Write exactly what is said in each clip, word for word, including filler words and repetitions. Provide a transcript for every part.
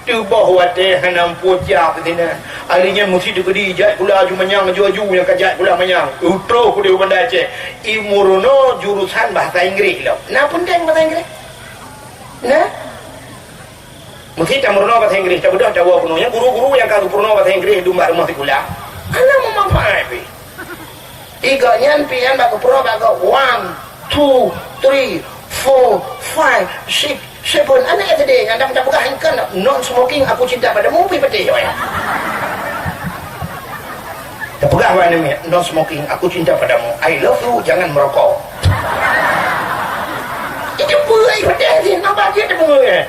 Tuboh watée hana muphom siat sinan. Ahli nyan meusi teukeudi jai kula aju manyang aju-aju nyang ka jai kula manyang. Utroh kudeh u Banda Aceh. I meurunoe jurusan bahasa Inggréh lom. Na peunteng bahasa Inggréh? Na? Meusi tameurunoe bahasa Inggréh, tabeudôh tawoe keunoe. Nyang guru-guru nyang ka geupeurunoe bahasa Inggréh dum bak rumoh sikula. Hana meumanfaat pih. Tiga nyan pih nyan bak geupeurunoe bak gob one, two, three, four, five, six, seven. Aneuk S D nyan dang tapeugah engkon non smoking aku cinta padamu pih patéh, ya. Tapeugah bak aneuk miet, non smoking aku cinta padamu. I love you, jangan merokok. Itu peue ai patéh sih, nampak dia teungoh, ya.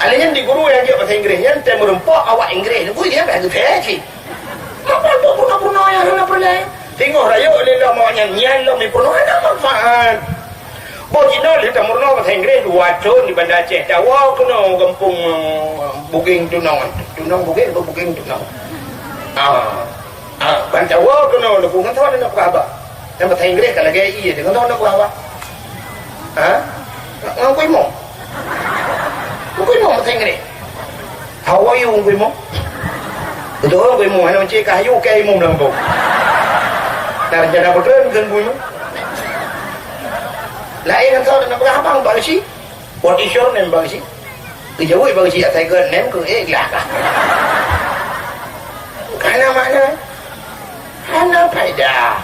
Alèh nyan di guru nyang jeuet bahasa Inggréh nyan, teumeureumpok awak Inggréh, bui dia bahasa Inggréh cit. Maka tu puna-puna nyang hana peureulèe. Teungoh rayeuk lé lom awak nyan, nyan lom jipeurunoe hana manfaat. Boh jinoe lheueh tameurunoe bahasa Inggréh dua thon di Banda Aceh, tawoe keunoe gampông, eh, Bugeng Tunong. Tunong Bugeng atau Bugeng Tunong? Ah. Ah, ban tawoe keunoe Teungku, ngon soe na peugah haba? Nyang bahasa Inggréh ka lagèe ié, ngon soe na peugah haba? Ha? Ngon Teungku Imum? Teungku Imum bahasa Inggréh? How are you, Teungku Imum? Beutôi, Teungku Imum, hana macam kah you, kah Imum dalam kampung. Dan rencana beutôi ngon Teungku Imum. Laén ngon soe na peugah haba, Pak Geuchik? What is your name, Bang Geuchik? Geujaweueb Bang Geuchik, "Asai keu name keu eh, glah, glah." Hana makna. Hana faedah.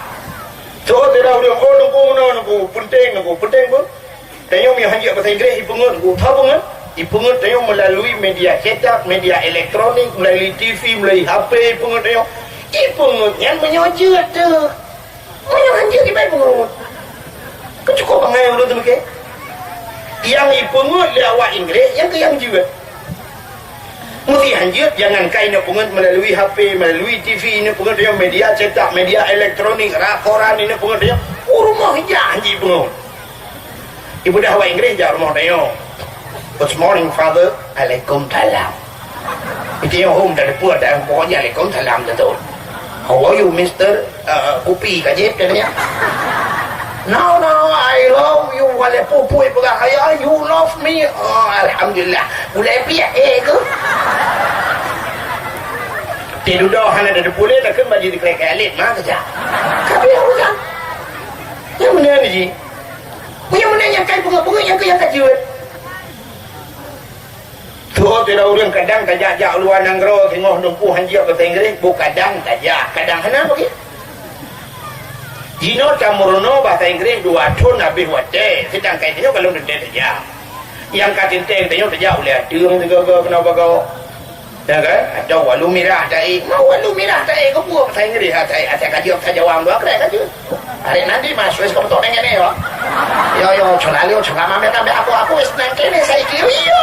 Soe teudah ureueng, "Oh, Teungku, meunoe, Teungku, peunteng, Teungku, peunteng, Teungku." Tanyoe meuhan jeuet bahasa Inggréh, ipeungeut, Teungku. Tahu peungeut? Ipeungeut tanyoe melalui media cetak, media elektronik, melalui T V, melalui H P, ipeungeut tanyoe. Ipeungeut nyan meunyoe jeuet teuh. Meunyoe hanjeuet, ibai peungeut. Keu cukôp bangai ureueng teumeuke. Nyang ipeungeut lé awak Inggréh, nyang keu nyang jeuet. Meusti hanjeuet, jangankan ineuk peungeut melalui H P, melalui T V, ineuk peungeut nyoe media cetak, media elektronik, rak koran, ineuk peungeut nyoe. U rumoh ija hanjeuet peungeut. Ibeudôh awak Inggréh jak rumoh tanyoe. "Good morning, Father." "Alaikumsalam." Itu yang home dari pun dan pokoknya "Alaikumsalam" tu. "How are you, Mister?" "Uh, kupi ka jép," katanya. "No, no, I love you." Walaupun pui pegang ayah, "You love me." "Oh, alhamdulillah." Ulai piak eh ke? Tidur dah hana ada pulih, dah kan baju dikerek elit mah saja. Tapi yang urusan. Yang mana ni ji? Meunyoe meunan nyang kai peungeut-peungeut nyang keu nyang ka jeuet. Tuho sidroe ureueng kadang tajak-jak u luwa nanggroe singoh dumpeue hanjeuet bahasa Inggréh, bu kadang tajak, kadang hana bagi. Jinoe tameurunoe bahasa Inggréh dua thon habéh watèe, seudangkan tanyoe ka lôn teuntèe tajak. Nyang ka teuntèe tanyoe tajak ulèe ateueng sigoe-goe keunoe bagoe. Ya kan? Atau walau mirah taék. Mau walau mirah taék ke buah bahasa Inggréh, asai, asai ka jeuet bahasa Jawa dua kali ka jeuet. Hari nanti mas, wes kau betul dengan ni, ya. Yo, yo, cuma liu, cuma mampir tambah aku, aku wes nang kene saya kiri, yo.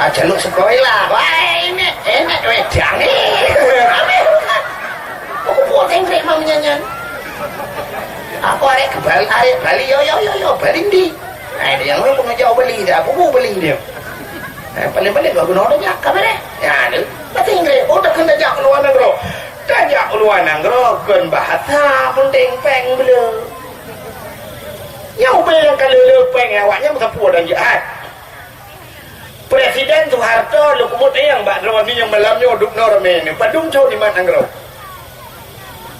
Ah, jalur sekolah. Wah, ini, ini, weh, jangan. Aneh. Aku buat Inggréh mau nyanyian. Aku arek ke Bali, arek Bali, yo, yo, yo, yo, Bali ndi? Nah, ini yang orang pengejar Bali, dah, aku Bali dia. Eh, paling-paling gak guna orang nyak, kabar eh? Ya, ni. Bahasa Inggréh. Oh, tak kena jak keluar negeri. Tak jak keluar negeri, kan bahasa penting peng bela. Nyau peng yang kalau le peng awaknya bersapur dan jahat. Presiden Soeharto leukubu tayang bak droe ni nyang malam nyoe duek noe ramé ni. Padum thon imat nanggroe?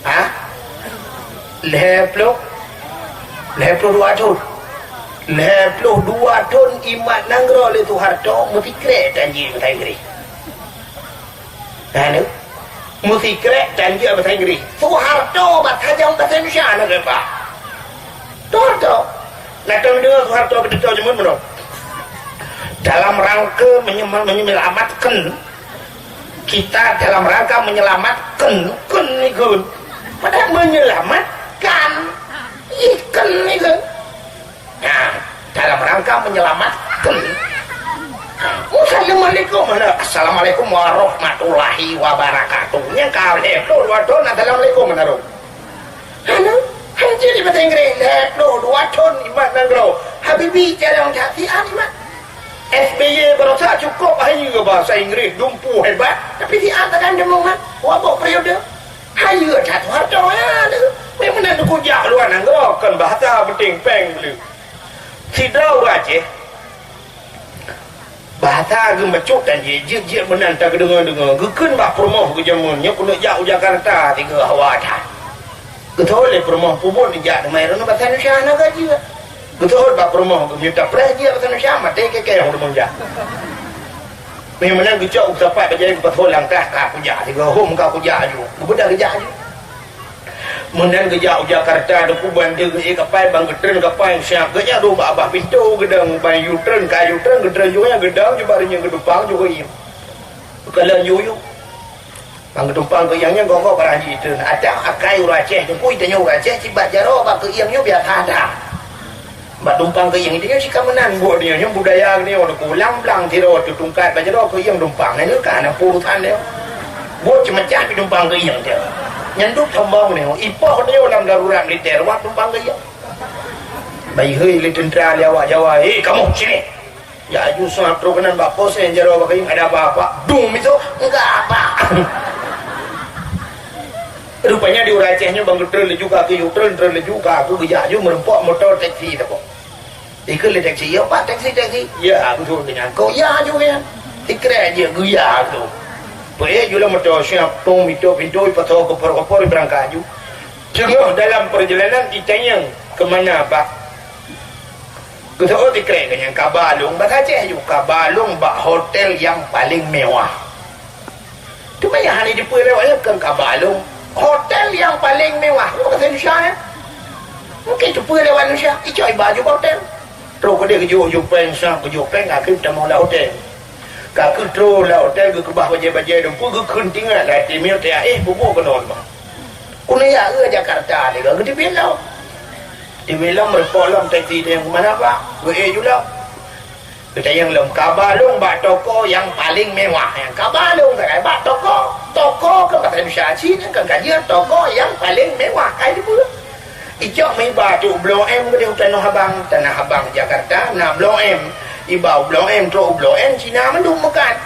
Ha? Lhèe ploh? Lhèe ploh dua thon. Lhèe ploh dua thon imat nanggroe lé Soeharto meusikrek tan jeuet bahasa Inggréh. Lalu, meusikrek tan jeuet bahasa Inggréh. Soeharto bahasa Jawa bahasa Indonesia na keubah. Soeharto. Nah, tahu dengar Soeharto betul-betul cuma menurut. Dalam rangka menyem-, menyelamatkan kita, dalam rangka menyelamatkan, kan ni kan. Padahal menyelamatkan, ikan ni kan. Nah, dalam rangka menyelamatkan. Nah, assalamualaikum, mana? Assalamualaikum warahmatullahi wabarakatuh. Nya kau leh, tu, waduh, assalamualaikum, mana tu? Hana, hana jadi bahasa Inggréh, leh, tu, dua thon, imat nanggroe. Habibi, jarang jadi, ah, imat. S B Y baroesa cukup hayeue bahasa Inggréh dumpeue hebat, tapi siat takkan deungoe, wabok periode. Hayeue that Soeharto ya tu. Memang nak kujak luar nanggroe, kan bahasa penting peng beli. Sidroe ureueng Aceh, Bahasa geuh bacut dan jeuet-jeuet meunan tageudeungoe-deungoe. Geukheun bak peurumoh geuh jameun nyoe keuneuk jak u Jakarta sigoe hawa that. Geutho lé peurumoh peubuet neujak teuma droeneuh basa Indonesia hana ka jeuet. Geutho bak peurumoh geuh meunyoe tapreh jeuet basa Indonesia maté keu kayong deungon jak. Meunan geucok u sapat bajée geupasoe lam tas ka kujak sigoe hom ka kujak aju. Geubeudah geujak aju. Meunan geujak u Jakarta, Teungku, ban geuék kapai, ban geutreun kapai, siap geujak dong bak babah pintoe geudong, ban yue treun ka yue treun, geutreun juga geudong, ju barô nyoe geutumpang juga ié. Keukalon yue-yue. Ban geutumpang keu ié nyan goh-goh barang jitreun. Ateueh akai ureuëng Aceh, Teungku, tanyoe ureuëng Aceh sibat jaroe bak keu ié nyoe biasa that. Bak tumpang keu ié, tanyoe cit ka meunan buet tanyoe, nyoe budaya tanyoe, Teungku, lam blang sidroe teutungkat bak jaroe keu ié tumpang, nyan ka na urusan nyoe. Buet ceumeucah pih tumpang keu ié tanyoe. Nyan dum sombong tanyoe, ipoh tanyoe lam darurat militer, wah tumpang keu ié. Baiheueh lé teuntra lé awak Jawa, "Hei, kamoe, sini!" Ya, aju sa trok keunan bak pos, eh, jaroe bak kayong, "Ada apa, Pak?" "Dung miso, enggak apa." Rupanya di ureuëng Aceh nyoe ban geutreun laju ka keu yue treun, treun laju ka keu geujak aju meureumpok moto teksi teuh. Ikheun lé teksi, "Ya, Pak, teksi, teksi." "Ya," beutôi keunan. "Kok ya aju nyan?" Sikrek jeuet geuya tu. Peuék ju lam moto siap tong mito pintoe pasoe kopor-kopor beurangkat aju. Teungoh dalam peurjalanan itanyong keu mana bak Geuseuôt sikrek geuh nyan, "Kaba lôn," basa Aceh ju, "Kaba lôn bak hotel nyang paleng mewah." Teuma nyang hana jiteupeue lé awak nyan kheun, "Kaba lôn hotel nyang paleng mewah." Nyoe basa Indonesia nyan. Mungken jiteupeue lé awak Indonesia, icok iba ju bak hotel. Trok keudeh geujok ju péng, sa geujok péng, ka keuh tamong lam hotel. Ka keuh trok lam hotel geukeubah bajée-bajée dum peue geukheun tingat lam até miyueb teuh, "Eh, peubuet keunoe teuma." Keuneuk jak u Jakarta lé, ka geuteubiet lom. Teubiet lom, meureumpok lom, teksi teuh nyang keu mana, Pak? Geuék ju lom. Geutanyong lom, "Kaba lôn bak toko nyang paleng mewah." Nyang kaba lôn sagai bak toko. Toko kan basa Indonesia cit, kan ka jeuet toko nyang paleng mewah. Kai teupeue. Icok meuiba trok u Blok M keudeh u Tanah Abang. Tanah Abang Jakarta na Blok M. Iba u Blok M, trok u Blok M, Cina mandum meukat.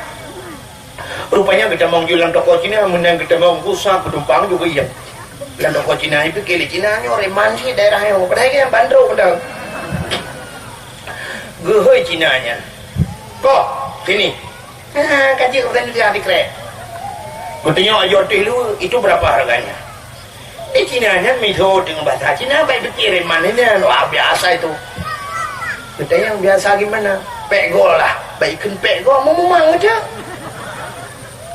Rupanya geutamong ju lam toko Cina, meunan geutamong geusa geutumpang ju geuieng. Lam toko Cina, ipike lé Cina nyoe reman cit daerah nyoe, padahai nyan bandrôm dah. Geuhôi Cina nyan, "Koh, sini." "Ha, ka jeuet," kheun lé sikrek. Geutanyoe aju ateueh lu, "Itu berapa harganya?" Di Cina nyan miseue deungon basa Cina, bak pike reman nyan, wah, biasa itu. Geutanyong, "Biasa gimana?" "Pék goe lah." Bak ikheun pék goe, meumumang aja.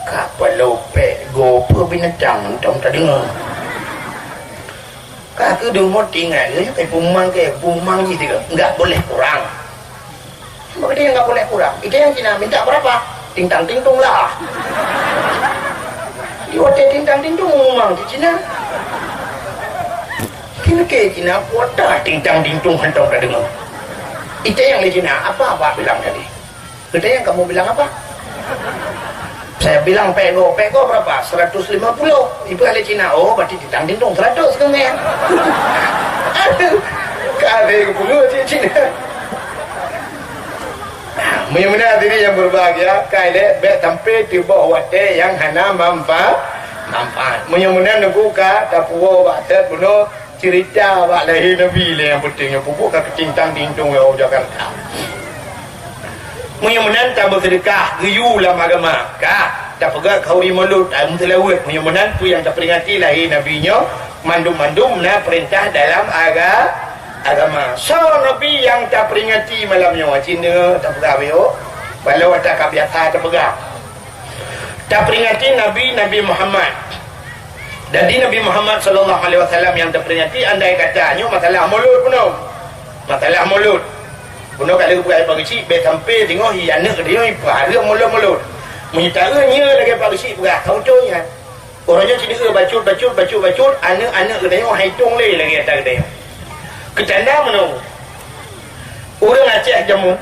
Ka peulo pék goe, peue binatang mantong tadeungoe. Ka keuh deungon tingai, "Eh, peumumang keu, peumumang jih tiga, enggak boleh kurang." Maka dia enggak boleh kurang. Itanyong Cina, "Minta berapa?" "Tintang tintung lah." Di watée tintang tintung meumang di Cina. Keuneuk Cina kuota tintang tintung hantom ka deungoe. Itanyong lé Cina, "Apa Abah bilang tadi?" Geutanyong, "Kamu bilang apa?" "Saya bilang pék goe." "Pék goe berapa?" "Seratus lima puluh." Ipeugah lé Cina, "Oh, berarti tintang tintung seratus keu nyan." Aduh, ka habéh geupeungeut cit Cina. Meunyoe meunan hadirin yang berbahagia, ka ilée bék sampai teuboh watée nyang hana manfa-, manfaat. Meunyoe meunan Teungku ka tapuwoe bak that bunoe cerita bak lahé Nabi lé nyang penting nyoe pupuk ka keucing tang tintung u Jakarta. Meunyoe meunan tabeuseudeukah geuyue lam agama, ka tapeugah khauri mulod, ai meuseulaweuet. Meunyoe meunan peue nyang taperingati lahé Nabi nyoe, mandum-mandum na peurintah dalam aga-, agama. Soe Nabi nyang taperingati malam nyoe? Cina tapeugah beuyoe. Walau ata ka biasa tapeugah. Taperingati Nabi, Nabi Muhammad. Jadi Nabi Muhammad sallallahu alaihi wasallam nyang taperingati, andai kata nyoe masalah mulod bunoe. Masalah mulod. Bunoe ka lheueh peugah Pak Geuchik, bék sampai singoh hi aneuk geutanyoe ipahareuem mulod-mulod. Meunyoe taeu nyoe lagée Pak Geuchik peugah, ka beutôi nyan. Uroe nyoe sineuk bacut, bacut, bacut, bacut, aneuk-aneuk geutanyoe han itong lé lagée ata geutanyoe. Keutanda meunoe, ureuëng Aceh jameun,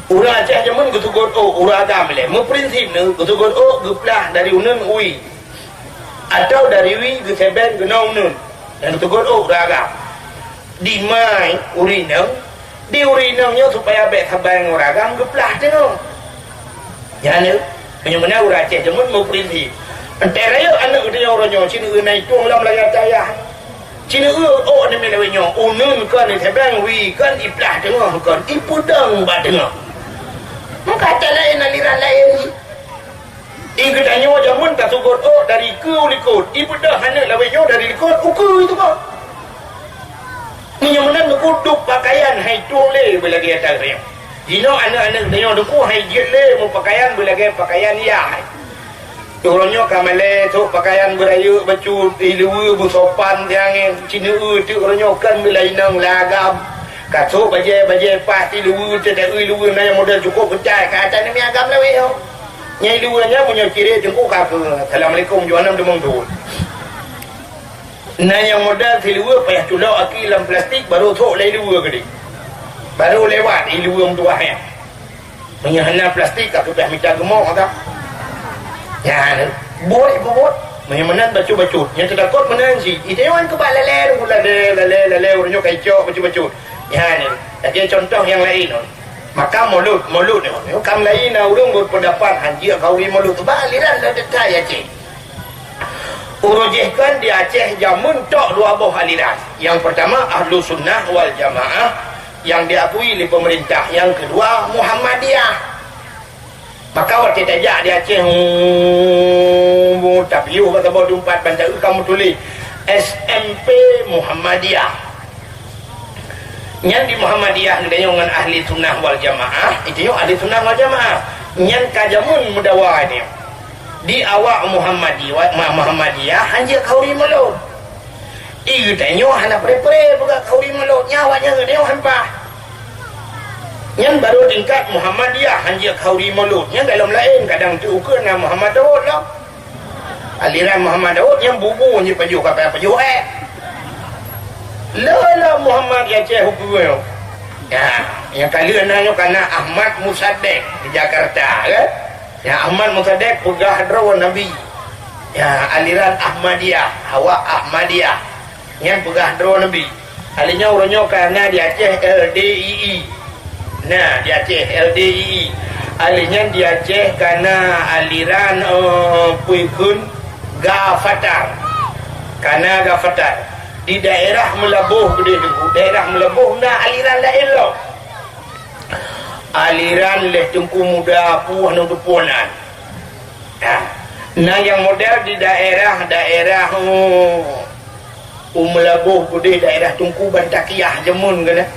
ureuëng Aceh jameun geutugot ôk, ureuëng agam ilée. Meuprinsip nyoe, geutugot ôk geuplah dari uneun u wie, atawa dari wie geusebeng keunoe uneun, dan geutugot ôk ureuëng agam. Di ma ureuëng inong, di ureuëng inong nyoe supaya bék saban ngon ureuëng agam geuplah teungoh. Nyan nyoe, meunyoe meunan ureuëng Aceh jameun meuprinsip. Enteuk rayeuk aneuk geutanyoe uroe nyoe, sineuk na itong lam layar cahya. Sineuk ôk nibak lawét nyoe, uneun kon isebeng, wie kon iplah teungoh, kon ipeudong bak teungoh. Meuka ata laén, aliran laén jih. Di geutanyoe jameun tasugôt ôk dari keue u likôt, ibeudôh aneuk lawét nyoe dari likôt u keue itu kok. Meunyoe meunan, Teungku, dub pakaian hai tueng lé beulagée ata geutanyoe. Jinoe aneuk-aneuk geutanyoe, Teungku, hai jeuet lé meupakaian beulagée pakaian yah. Uroe nyoe ka malée, sôk pakaian beurayeuk bacut, ié luweue beusopan siangén, cineue teuk uroe nyoe kan beulai inong lagam. Ka sôk bajée-bajée paih ié luweue teuh, ié luweue na nyang model cukôp geutai, ka ata neumiet agam lawét nyoe. Nyang ié luweue nyan meunyoe cirét Teungku ka keu, "Assalamualaikum," juah nam teumong dul. Na nyang model siluweue payah culok aki lam plastik, barô sôk lé ié luweue keudeh. Barô lewat ié luweue meutuwah nyan. Meunyoe hana plastik, ka keubah mita geumoe ka. Nyan, buet ibubuet. Meunyoe meunan bacut-bacut. Nyang teutakot meunan cit. Ita nyoe keubah lalée, lalée, lalée, lalée, ureueng nyoe ka icok bacut-bacut. Nyan, lagée contoh nyang laén. Maka mulod, mulod nyoe. Nyoe ka mulai na ureueng beupeudapat hanjeuet khauri mulod. Bah aliran dah teutai Aceh. Uroe jih kan di Aceh jameun tok dua boh aliran. Nyang peurtama Ahlussunnah wal Jamaah nyang diakui lé peumeurintah, nyang keudua Muhammadiyah. Maka watée tajak di Aceh, hmm, tapiôh bak saboh teumpat ban taeu ka meutuléh S M P Muhammadiyah. Nyan di Muhammadiyah geutanyoe ngon Ahli Sunnah wal Jamaah, geutanyoe Ahli Sunnah wal Jamaah. Nyan ka jameun meudawa nyoe. Di awak Muhammadi-, Muhammadiyah hanjeuet khauri mulod. Di geutanyoe hana pre-pre peugah khauri mulod, nyan awaknyan geutanyoe han paih. Nyan barô tingkat Muhammadiyah hanjeuet khauri mulod. Nyan golom laén, kadang teuh ukeue na Muhammad Daud lom. Aliran Muhammad Daud nyang bubu nyoe pajoh ka payah pajoh ék. Lôn lom Muhammad nyang ceh ukeue nyoe. Ya, nyang ka lheueh na nyoe ka na Ahmad Musaddiq di Jakarta, kan? Ya, Ahmad Musaddiq peugah droe Nabi. Ya, aliran Ahmadiyah, awak Ahmadiyah. Nyan peugah droe Nabi. Alèh nyan uroe nyoe ka na di Aceh L D I I. Na di Aceh L D I I. Alèh nyan di Aceh ka na aliran, eh, peue kheun Gafatar. Ka na Gafatar. Di daerah Meulaboh keudeh Teungku. Daerah Meulaboh na aliran laén lom. Aliran lé Teungku Muda Puh Nang Teupon nyan. Nah, na nyang model di daerah-daerah, oh, u Meulaboh keudeh daerah Teungku Bantakiah jameun keunan.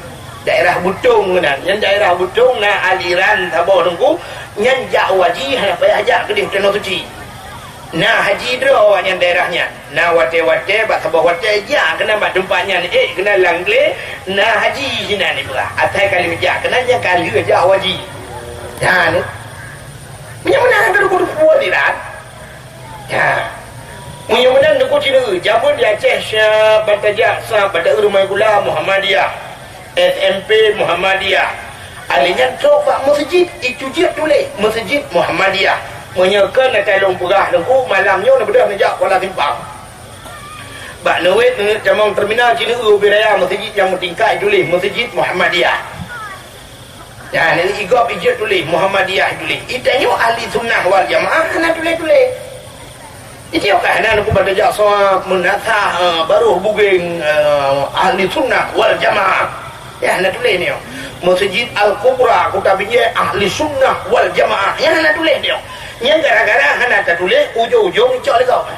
Daerah Beutong keunan. Nyan daerah Beutong na aliran saboh Teungku, nyan jak haji hana payah jak keudeh Tanoh Suci. Na haji droe awaknyan daerah nyan. Na watèe-watèe bak saboh watèe jak keunan bak teumpat nyan, ék keunan lam glé, na haji sinan ipeugah. Asai ka lheueh jak keunan, nyan ka lheueh jak haji. Nyan. Meunyoe meunan ka teupeu-teupeu di rat. Ya. Meunyoe meunan Teungku Cineue, jameun di Aceh, Syah, Bantajak, Sab, Banda Rumae Gula, Muhammadiyah, S M P Muhammadiyah. Alèh nyan trok bak meuseujid, itu jeuet tuléh, Meuseujid Muhammadiyah. Meunyoe keu na talông peugah Teungku, malam nyoe neubeudôh neujak Kuala Simpang. Bak neuwet, neuneuk tamong terminal Cineue ubé raya, meuseujid nyang meutingkat tuléh, Meuseujid Muhammadiyah. Nyan, i gob ijeuet tuléh, Muhammadiyah tuléh. Geutanyoe Ahli Sunnah wal Jamaah hana tuléh-tuléh. Geutanyoe ka hana Teungku Bantajak Sab, Meunasah, eh, barô bugeng, eh, Ahli Sunnah wal Jamaah. Nyan hana tuléh nyoe. Meuseujid Al-Kubra Kuta Binjai Ahli Sunnah wal Jamaah. Nyan hana tuléh nyoe. Nyan gara-gara hana tatuléh, ujong-ujong icok lé gob.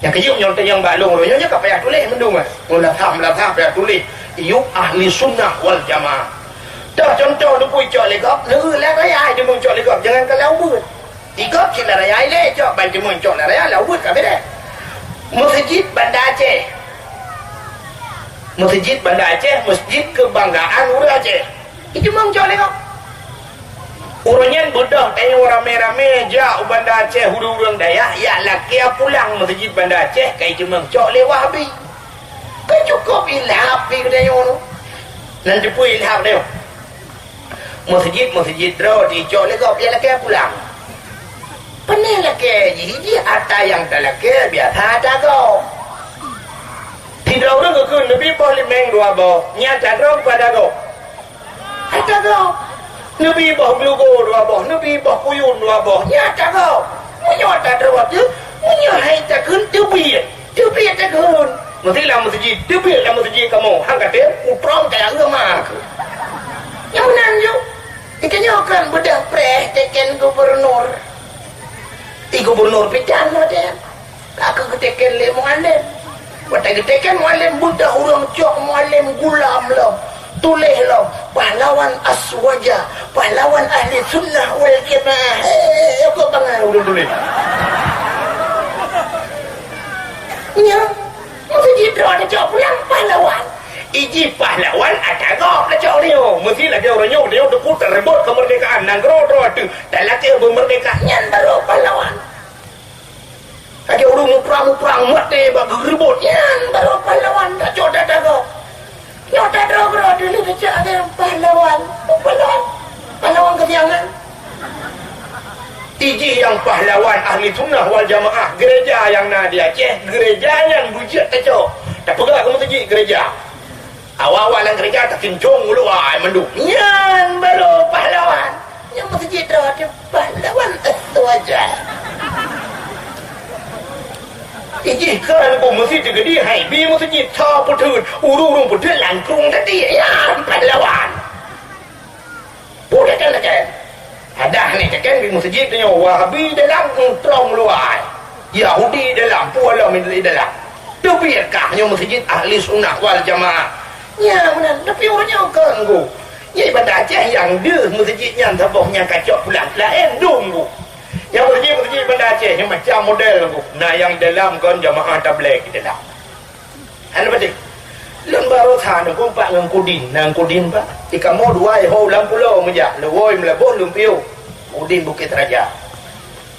Nyang keujeuet nyoe teunyang bak lôn uroe nyoe ka payah tuléh mandum, eh. Meunasah-meunasah payah tuléh, "Yub Ahli Sunnah wal Jamaah." Toh contoh neupui cok lé gob, neueu lam raya ai deungon cok lé gob, jangan ka lam ubeut. Di gob cit lam raya ai lé cok, ban deungon cok lam raya lam ubeut ka beda. Meuseujid Banda Aceh. Meuseujid Banda Aceh, meuseujid keubanggaan ureueng Aceh. Icumong cok lé gob. Uroe nyan beudôh tanyoe ramé-ramé jak u Banda Aceh, ureueng-ureueng dayah jak lakée pulang meuseujid Banda Aceh ka icumong cok lé Wahabi. Ka cukôp ilhab pi geutanyoe nyoe. Nan teupeue ilhab nyoe. Meuseujid-meuseujid droe jicok lé gob jak lakée pulang. Pane lakée jih, jih ata nyang talakée biasa ata gob. Sidroe ureueng geukheun neubi boh limeng dua boh, nyan ata droe peu ata gob. Ata gob. Neubi boh glugo dua boh, neubi boh kuyun dua boh, nyan ata gob. Meunyoe ata droe teuh, meunyoe hai takheun teubiet, teubiet takheun. Meusti lam meuseujid, teubiet lam meuseujid kamoe, han ka tem, utroe kaya ureueng ma keuh. Nyang meunan ju. Geutanyoe Kan beudôh preh teken gubernur. Di gubernur pidan watée. Ka geuteken lé mualem. Watée geuteken mualem, beudôh ureuëng cok mualem gulam lom. Tuléh lom, pahlawan Aswaja, pahlawan ahli sunnah wal jamaah. Hei, kok bangai ureuëng tuléh. Nyan, meusidroe tacok pulang pahlawan. Iji pahlawan ata gob tacok nyoe. Meusi lagée ureuëng nyoe, nyoe teupeu teureubot keumeurdekaan nanggroe droe teuh. Dan lagée beumeurdeka nyan barô pahlawan. Lagée ureuëng muprang-muprang maté bak geureubot nyan barô pahlawan tacok ata gob. Nyoe tadroe-droe dulu tacok ada pahlawan. Pahlawan. Pahlawan keusiangan. Iji nyang pahlawan ahli sunnah wal jamaah, gereja nyang na di Aceh, gereja nyan beujeuet tacok. Tapeugah keu meuseujid gereja. Awak-awak lam gereja takincong ulu ai mandum. Nyan baru pahlawan. Nyang meuseujid droe teuh pahlawan Aswaja. Ijih keu aneuk meuseujid geude hai bi meuseujid sa peutheun, ureuëng-ureuëng peutheun langkong tadi. Nyan pahlawan. Peue teken-teken? Adak ni teken di meuseujid nyoe Wahabi dalam, trang luwai. Yahudi dalam, peue lom di dalam. Teubiet kah nyoe meuseujid Ahli Sunnah wal Jamaah. Nya meunan, tapi ureuëng nyoe kon geuh. Nyoe Banda Aceh nyang deuh meuseujid nyan saboh nyang kacok pulang. Laén dum geuh. Nyang meuseujid-meuseujid Banda Aceh nyoe macam model geuh. Na nyang dalam kon jamaah tabligh di dalam. Hana patéh. Lôn baroesa neupeupat ngon Kudin, nang Kudin, Pak. Di kamoe dua ho lam pulo meujak, lôn woe Meulaboh, lôn piôh Kudin Bukét Raja.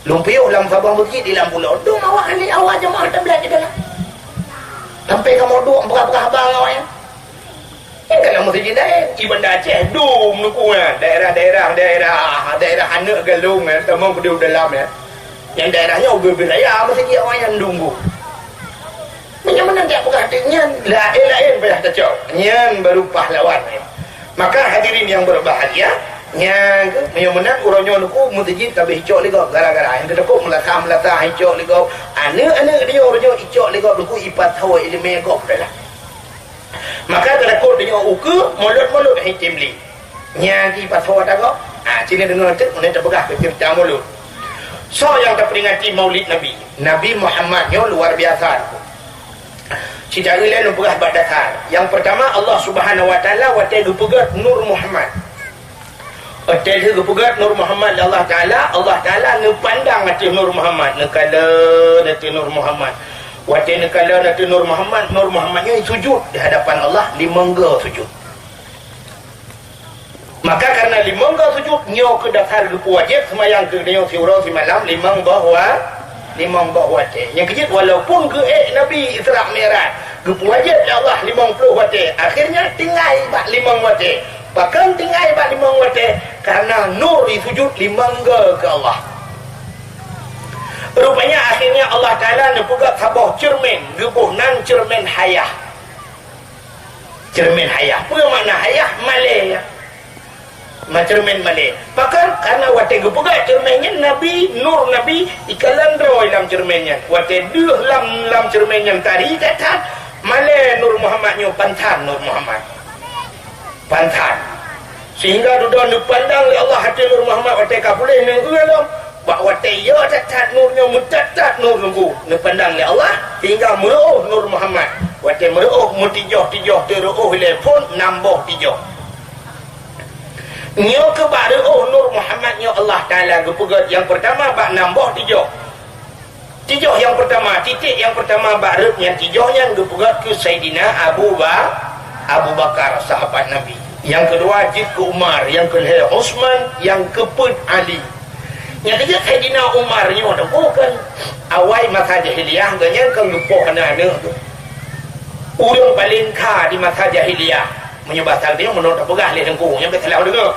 Lôn piôh lam saboh meuseujid di lam pulo. Dum awak ahli awak jamaah tabligh di dalam. Sampai kamoe duek peugah-peugah haba ngon awaknyan. Nyang ka lam meuseujid laén, di Banda Aceh, dum nuku nyan, daerah-daerah, daerah, daerah aneuk galong nyan, tamong keudeh u dalam nyan. Nyang daerah nyoe ubit-ubit raya meuseujid awaknyan dum geuh. Meunyoe meunan jak peugah teuk nyan, laén-laén payah tacok. Nyan baru pahlawan nyan. Maka hadirin yang berbahagia, nyan keuh, meunyoe meunan uroe nyoe nuku meuseujid tabeh icok lé gob gara-gara nyang teutakot meulasah-meulasah icok lé gob. Aneuk-aneuk dia uroe nyoe icok lé gob nuku ipat sawa ileumé gob dalam. Maka teutakot tanyoe ukeue molot-molot hai tem lé. Nyan di pasoe ata gob. Ha, sini deungoe teuk, ulôn tapeugah keu ceurita Maulud. Soe nyang taperingati Maulid Nabi? Nabi Muhammad nyoe luar biasa. Cit lé lôn peugah bak dasar. Nyang peurtama, Allah Subhanahu wa Taala watée geupeugét Nur Muhammad. Watée lheueh geupeugét Nur Muhammad lé Allah Taala, Allah Taala neupandang ateueh Nur Muhammad, neukalon ateueh Nur Muhammad. Watée neukalon ateueh Nur Muhammad, Nur Muhammad nyoe sujud di hadapan Allah, limong goe sujud. Maka karena limong goe sujud, nyoe keuh dasar geupeuwajéb seumayang keu tanyoe siuroe simalam limong boh wa-, limong boh watée. Nyang keujeuet, walaupun geuék Nabi Isra Mi'raj, geupeuwajéb lé Allah limong ploh watée, akhirnya tinggai bak limong watée. Pakon tinggai bak limong watée? Karena nur jisujud limong goe keu Allah. Rupanya akhirnya Allah Taala neupeugét saboh ceureumen, geuboh nan ceureumen hayah. Ceureumen hayah. Peue makna hayah? Malée. Ma ceureumen malée. Pakon? Karena watée geupeugét ceureumen nyan, Nabi, nur Nabi, ikalon droe lam ceureumen nyan. Watée deuh lam, lam ceureumen nyan tari that-that, malée Nur Muhammad nyoe pansan Nur Muhammad. Pansan. Sehingga dudoe neupandang lé Allah ateueh Nur Muhammad watée ka puléh ngon eu lom. Bak watée yo that-that nur nyoe meuthat-that nur teungku neupandang lé Allah, sehingga meureuôh Nur Muhammad. Watée meureuôh meutijoh-tijoh teureuôh ilée phon nam boh tijoh. Nyoe keuh bak reuôh Nur Muhammad nyoe Allah Taala geupeugét nyang peurtama bak nam boh tijoh. Tijoh nyang peurtama, titék nyang peurtama bak reuôh nyan tijoh nyan geupeugét keu Saidina Abu Ba-, Abu Bakar, sahabat Nabi. Nyang keudua jeuet keu Umar, nyang keulhée Utsman, nyang keupeuet Ali. Nyang keujeuet Saidina Umar nyoe teuh bukan awai masa jahiliyah, geuh nyan kon geupoh aneuk-aneuk teuh. Ureuëng paleng kha di masa jahiliyah. Meunyoe basa geutanyoe meunoe tapeugah lé teungku, nyan beusalah deungoe.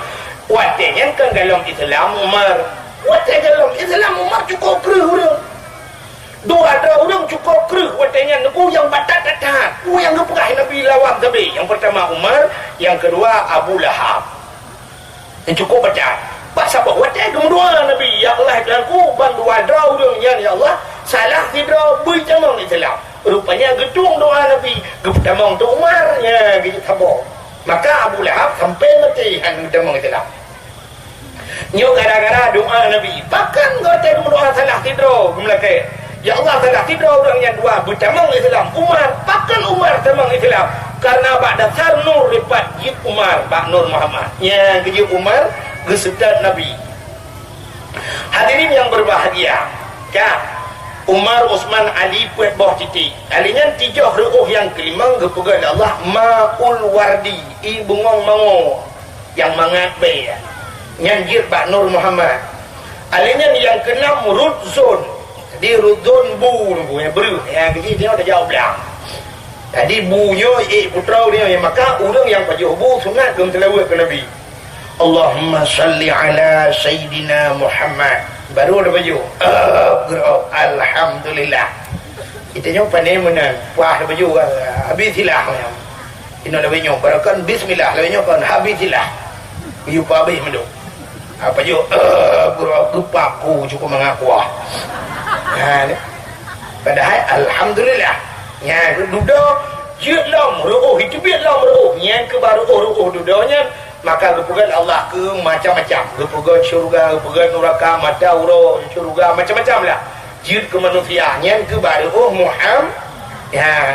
Watée nyan kon golom Islam Umar. Watée golom Islam Umar cukôp kreueh ureuëng. Dua droe ureuëng cukôp kreueh watée nyan, teungku, nyang batat that-that. Peue nyang geupeugah Nabi lawan sabe? Nyang peurtama Umar, nyang keudua Abu Lahab. Nyang cukôp batat. Bak saboh watée geumeudoa Nabi, "Ya Allah, Tuhanku, ban dua droe ureuëng nyan, ya Allah, salah sidroe bri tamong Islam." Rupanya geutueng doa Nabi, geupeutamong teuk Umar, nya geujeuet saboh. Maka Abu Lahab sampai maté hana geutamong Islam. Nyoe gara-gara doa Nabi. Pakon gata meudoa salah sidroe geumeulakée? Ya Allah, salah sidroe ureuëng nyang dua beutamong Islam. Umar, pakon Umar tamong Islam? Karena bak dasar nur dipat jeuet Umar bak Nur Muhammad. Nyang geujeuet Umar geuseutôt Nabi. Hadirin yang berbahagia, ka Umar, Utsman, Ali peuet boh titik. Ali nyan tijoh reuôh nyang keulimong geupeugah lé Allah Maul Wardi, i bungong mango nyang mangat bée. Nyan jeuet bak Nur Muhammad. Ali nyan nyang keunam Rudzon. Jadi Rudzon bu nunggu nyang breuh, nyang keuji nyoe tajak u blang. Jadi bu nyoe ék putroe nyoe, maka ureuëng nyang pajoh bu sunat lom seulaweuet keu Nabi. Allahumma salli ala Sayyidina Muhammad. Baru ada baju. Alhamdulillah. Alhamdulillah. Kita nyoe pandai meunan. Puah ada baju, ah, habis silah nyoe. Inoe lawét nyoe, barokan bismillah, lawét nyoe kon habis silah. Yue pabéh meudok. Apa jeuet, eh, geupaku cukup mangat kuah. Ha, ni. Padahai alhamdulillah. Nyan dudoe jeuet lom reuôh, jiteubiet lom reuôh. Nyan keuh baru reuôh dudoe nyan, maka geupeugét Allah keu macam-macam. Geupeugét syeuruga, geupeugét nuraka, mata uroe syeuruga, macam-macam lah. Jeuet keu manusia, nyan keuh baru reuôh Muham-, ya.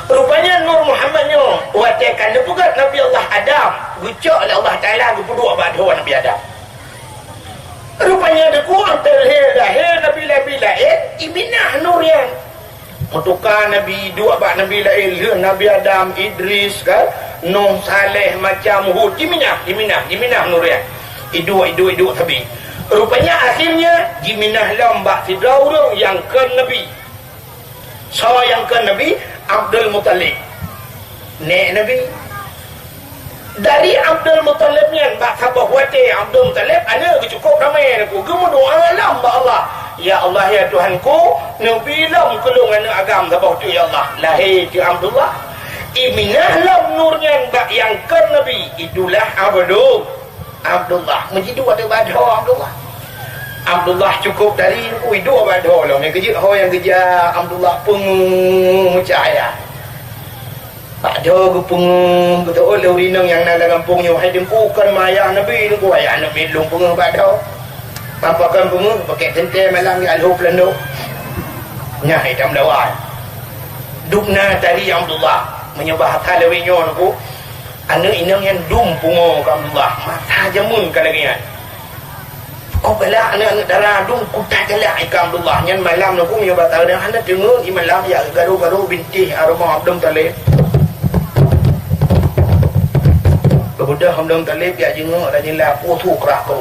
Rupanya Nur Muhammad nyoe watée ka neupeugét Nabi Allah Adam, geucok lé Allah Taala geupeuduek bak dhoe Nabi Adam. Rupanya deukuah teulhée lahé nabi-nabi laén, iminah nur nyan. Meutuka nabi duek bak nabi laén, lheueh Nabi Adam, Idris, kan, Nuh, Saleh, macam Hud, jiminah, jiminah, jiminah nur nyan. Iduek, iduek, iduek sabe. Rupanya akhirnya jiminah lom bak sidroe ureuëng nyang kon nabi. Soe nyang kon nabi? Abdul Muthalib. Nék Nabi. Dari Abdul Muthalib nyan bak saboh watée Abdul Muthalib aneuëk geuh cukup ramé, geuh geumeudoá lom bak Allah, "Ya Allah, ya Tuhanku, neubi lom keu lôn aneuëk agam saboh teuk, ya Allah." Lahé teuk Abdullah. Iminah lom nur nyan bak nyang kon nabi, itulah Abdul Abdullah, meujiduek ateueh bak dhoe Abdullah. Abdullah cukup dari nunggu iduek bak dhoe lom. Nyang keujeuet ho nyang geujak Abdullah peungeuh meucahya. Bak dhoe geupeungeuh, geuteuôt lé ureuëng inong nyang na lam gampông nyoe, "Hai Teungku, kon ma ayah Nabi, Teungku, ayah Nabi lôn peungeuh bak dhoe." Pakon peungeuh, pakèk teuntèe malam di alhôb lôn dôk. Nyan hai tam lawan. Dubna tari Abdullah, meunyoe bahasa lawét nyoe Teungku. Aneuëk inong nyan dum pungo keu Abdullah, masa jameun ka lagée nyan. Kok galak aneuëk-aneuëk dara dum kuta galak keu Abdullah. Nyan malam nyoe ku meunyoe bak tareung hana teungeut, i malam jak garo-garo bintéh aroman Abdul Muthalib. Beubeudoh Abdul Muthalib jak jingok dan nyila peue su krah kru.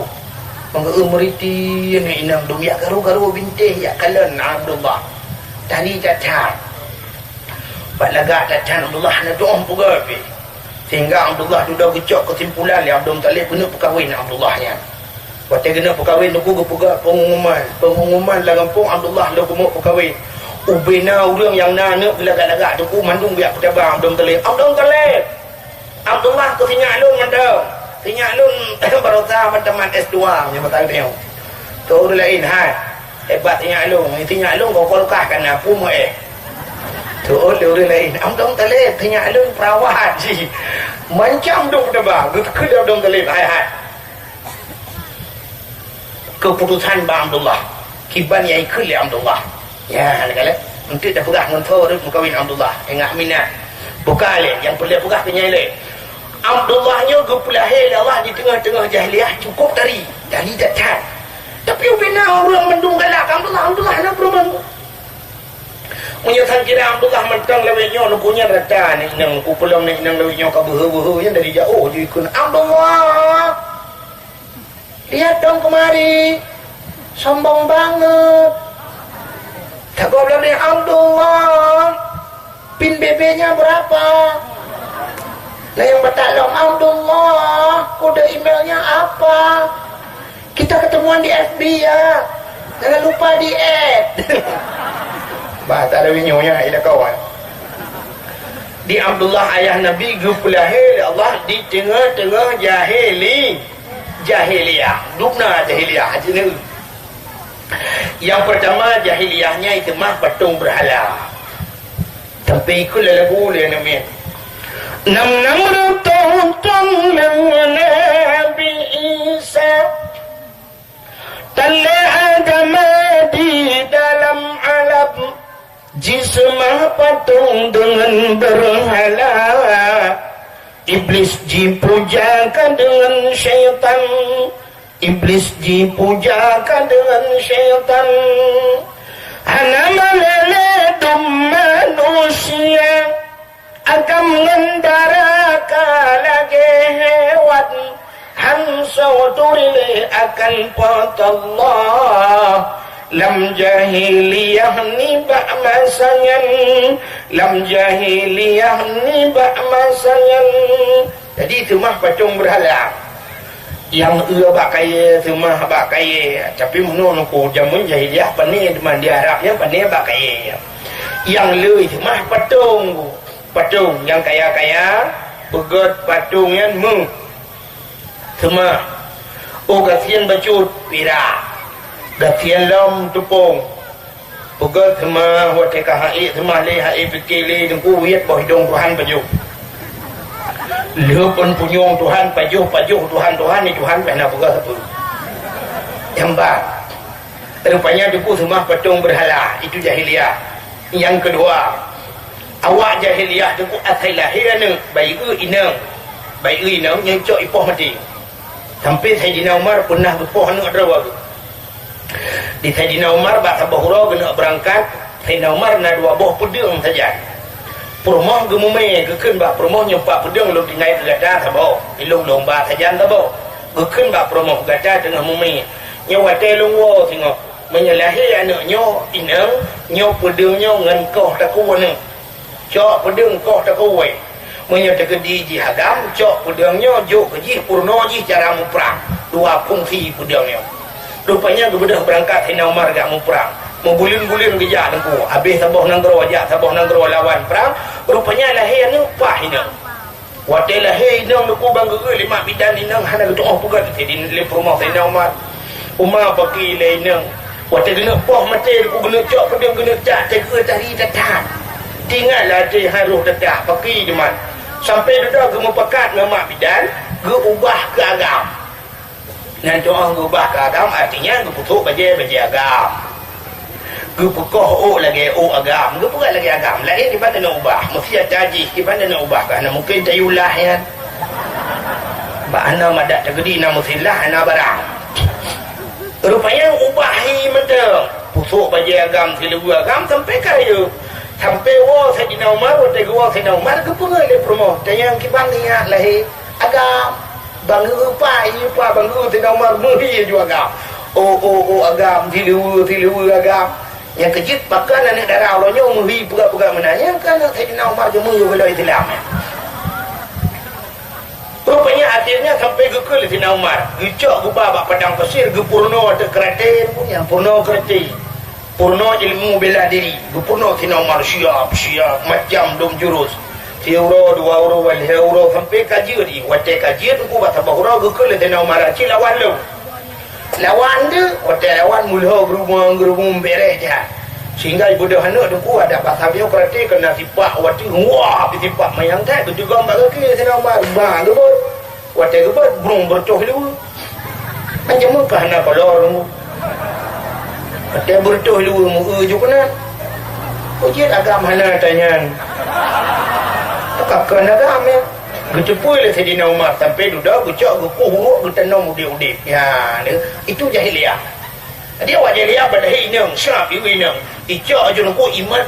Meungeu meuriti aneuëk inong dum jak garo-garo bintéh jak kalon Abdullah. Tari that-that. Bak lagak that-that Abdullah hana tuoh peugah pih. Sehingga Abdullah dudoe geucok keusimpulan lé Abdul Muthalib keuneuk peukawen Abdullah nyan. Watée keuneuk peukawen Teungku geupeugah peungumuman. Peungumuman lam gampông Abdullah lôn keuneuk peukawen. Ubena ureuëng nyang na aneuëk geulagak-lagak Teungku mandum geujak peutaba Abdul Muthalib. Abdul Muthalib! Abdullah keu sinyak lôn mantong. Sinyak lôn barosa ban tamat S dua meunyoe masa nyoe. Keu ureuëng laén hai. Hebat sinyak lôn. Sinyak lôn kok kulkas ka na peue meuéh. Teuôt lé ureuëng laén. Abdul Muthalib, sinyak lôn perawat jih. Macam dum teuba. Geukheun lé Abdul Muthalib. Hai, hai. Keuputosan bak Abdullah. Kiban nyang ikheun lé Abdullah. Ya, lagée lé. Eunteuk tapeugah ngon soe rot meukawen Abdullah. Ingat minat. Buka lé, nyang peureulée peugah keu nyang lé. Abdullah nyoe geupeulahé lé Allah di teungoh-teungoh jahiliyah, cukup tari. Tari that-that. Tapi ubena ureuëng mandum galak keu Abdullah, Abdullah hana peuruman. Meunyoe sang kira Abdullah mantong lawét nyoe, Teungku, nyan rata aneuëk inong, Teungku, peulom aneuëk inong lawét nyoe ka beuhe-beuhe nyan dari jaoh jih ikheun, "Abdullah! Lihat dong kemari! Sombong banget!" Teungku peulom ni, "Abdullah! Pin B B-nya berapa?" Nah, nyang batat lom, "Abdullah! Kode emailnya apa?" Kita ketemuan di F B ya. Jangan lupa di add. Bahasa Darwin nyonya, ida kawan. Di Abdullah ayah Nabi geupeulahé lé Allah di teungoh-teungoh jahili-, jahiliyah. Dubna jahiliyah, jini. Yang pertama jahiliyahnya itu mah patung berhala. Tapi ikut lagu dia namanya. Nam nam rutong tong nang Nabi Isa. Deungon beurhala, Iblis jipuja ka deungon syaitan. Iblis jipuja ka deungon syaitan. Hana malée lé dum manusia, agam ngon dara ka lagée hewan. Han soe turi lé akan Po teuh Allah. Lam jahiliyah nibak masa nyan, lam jahiliyah nibak masa nyan. Jadi seumah patong beurhala. Nyang eu bak kayée, seumah bak kayée. Tapi meunoe nuku jameun jahiliyah pané teuma di Arab nyan pané bak kayée. Nyang lé seumah patong. Patong nyang kaya-kaya, peugét patong nyan meu. Seumah. Oh, gasien bacut, pirak. Gasien lom, teupông. Peugét seumah, watée ka haiek seumah lé, haiek pike lé, teungku wiet boh idong Tuhan pajoh. Lheueh pun punyueng Tuhan pajoh, pajoh Tuhan, Tuhan ni Tuhan pih na peugah sapeue. Nyang ba. Rupanya teungku seumah patong beurhala, itu jahiliyah. Nyang keudua, awak jahiliyah teungku asai lahé aneuk, bayeue inong. Bayeue inong nyang cok ipoh maté. Sampai Saidina Umar peunah geupoh aneuk droe geuh. Di Saidina Umar bak saboh uroe geuneuk beurangkat, Saidina Umar na dua boh peudeueng sajan. Peurumoh geumumé, geukheun bak peurumoh, "Nyoe pat peudeueng lôn tinggai keu gata saboh, ilôn lôn ba sajan saboh." Geukheun bak peurumoh, "Gata teungoh mumé, nyoe watée lôn woe singoh. Meunyoe lahé aneuk nyoe inong, nyoe peudeueng nyoe ngon koh takue aneuk." Cok peudeueng koh takue. Meunyoe teukeudi jih agam, cok peudeueng nyoe jok keu jih peurunoe jih cara muprang. Dua fungsi peudeueng nyoe. Rupanya geubeudôh beurangkat Saidina Umar jak muprang. Meubuleuen-buleuen geujak teungku. Abéh saboh nanggroe jak saboh nanggroe lawan prang. Rupanya lahé aneuk paih inong. Watée lahé inong teungku ban geu-eu lé mak bidan, inong hana geutu'oh peugét lé peurumoh Saidina Umar. Uma paki lé inong. Watée geuneuk poh maté teungku geuneuk cok peudeueng geuneuk cak teukeue tari that-that. Teuingat lam até harôh that-that paki teuma. Sampai dudoe geumeupakat ngon mak bidan, geuubah keu agam. Nyan tu'oh geuubah keu agam, artinya geupeutrok bajée, bajée agam. Geupeukoh ôk lagée ôk agam, geupeugah lagée agam. Laén kiban taneuk ubah, meusti ata jih kiban taneuk ubah, ka hana mungken tayue lah nyan. Bak hana madat teukeudi na meusilah, hana barang. Rupanya ubah hi mantong. Peutrok bajée agam, siluweue agam sampai kayée. Sampai woe Saidina Umar, watée geuwoe Saidina Umar geupeugah lé peurumoh, tanyong kiban ingat lahé agam. Ban geu-eu pai, ieu pai ban geu-eu Saidina Umar meuhi ju agam. Oh, oh, oh, agam, siluweue, siluweue agam. Nyang keujeuet pakon aneuk dara uroe nyoe meuhi peugah-peugah meunan. Nyang ka aneuk Saidina Umar jeuet meuhi bela Islam. Rupanya akhirnya sampai geukheun lé Saidina Umar. Geucok geuba bak padang pasir, geupeurunoe ateueh keuraten, nyang peurunoe keuraten. Peurunoe ilmu bela diri, geupeurunoe Saidina Umar siap, siap, macam dum jurus. Siuroe, dua uroe, lhée uroe, sampai ka jeuet jih. Watée ka jeuet teungku bak saboh uroe geukheun lé Saidina Umar, "Ci lawan lôn." Lawan deuh, watée lawan mulhoe geurumoe-geurumoe béreh that. Sehingga ibeudôh aneuk teungku adak basa bioe keuraten keuna sipak watée, wah, sipak manyang that, geuteugom bak gaki Saidina Umar, bah, geubeuet. Watée geubeuet, brong beureutoh luweue. Macam meukeue hana kolor. Watée beureutoh luweue meu-eu ju keunan. Peue jeuet agam hana tanyan. Ka kheun agam, ya. Geuteupue lé Saidina Umar sampai dudoe geucok geukueh uruek geutanom udeb-udeb. Ya, itu jahiliyah. Jadi awak jahiliyah padahai inong, siap ieu inong. Icok aju lungkuk imat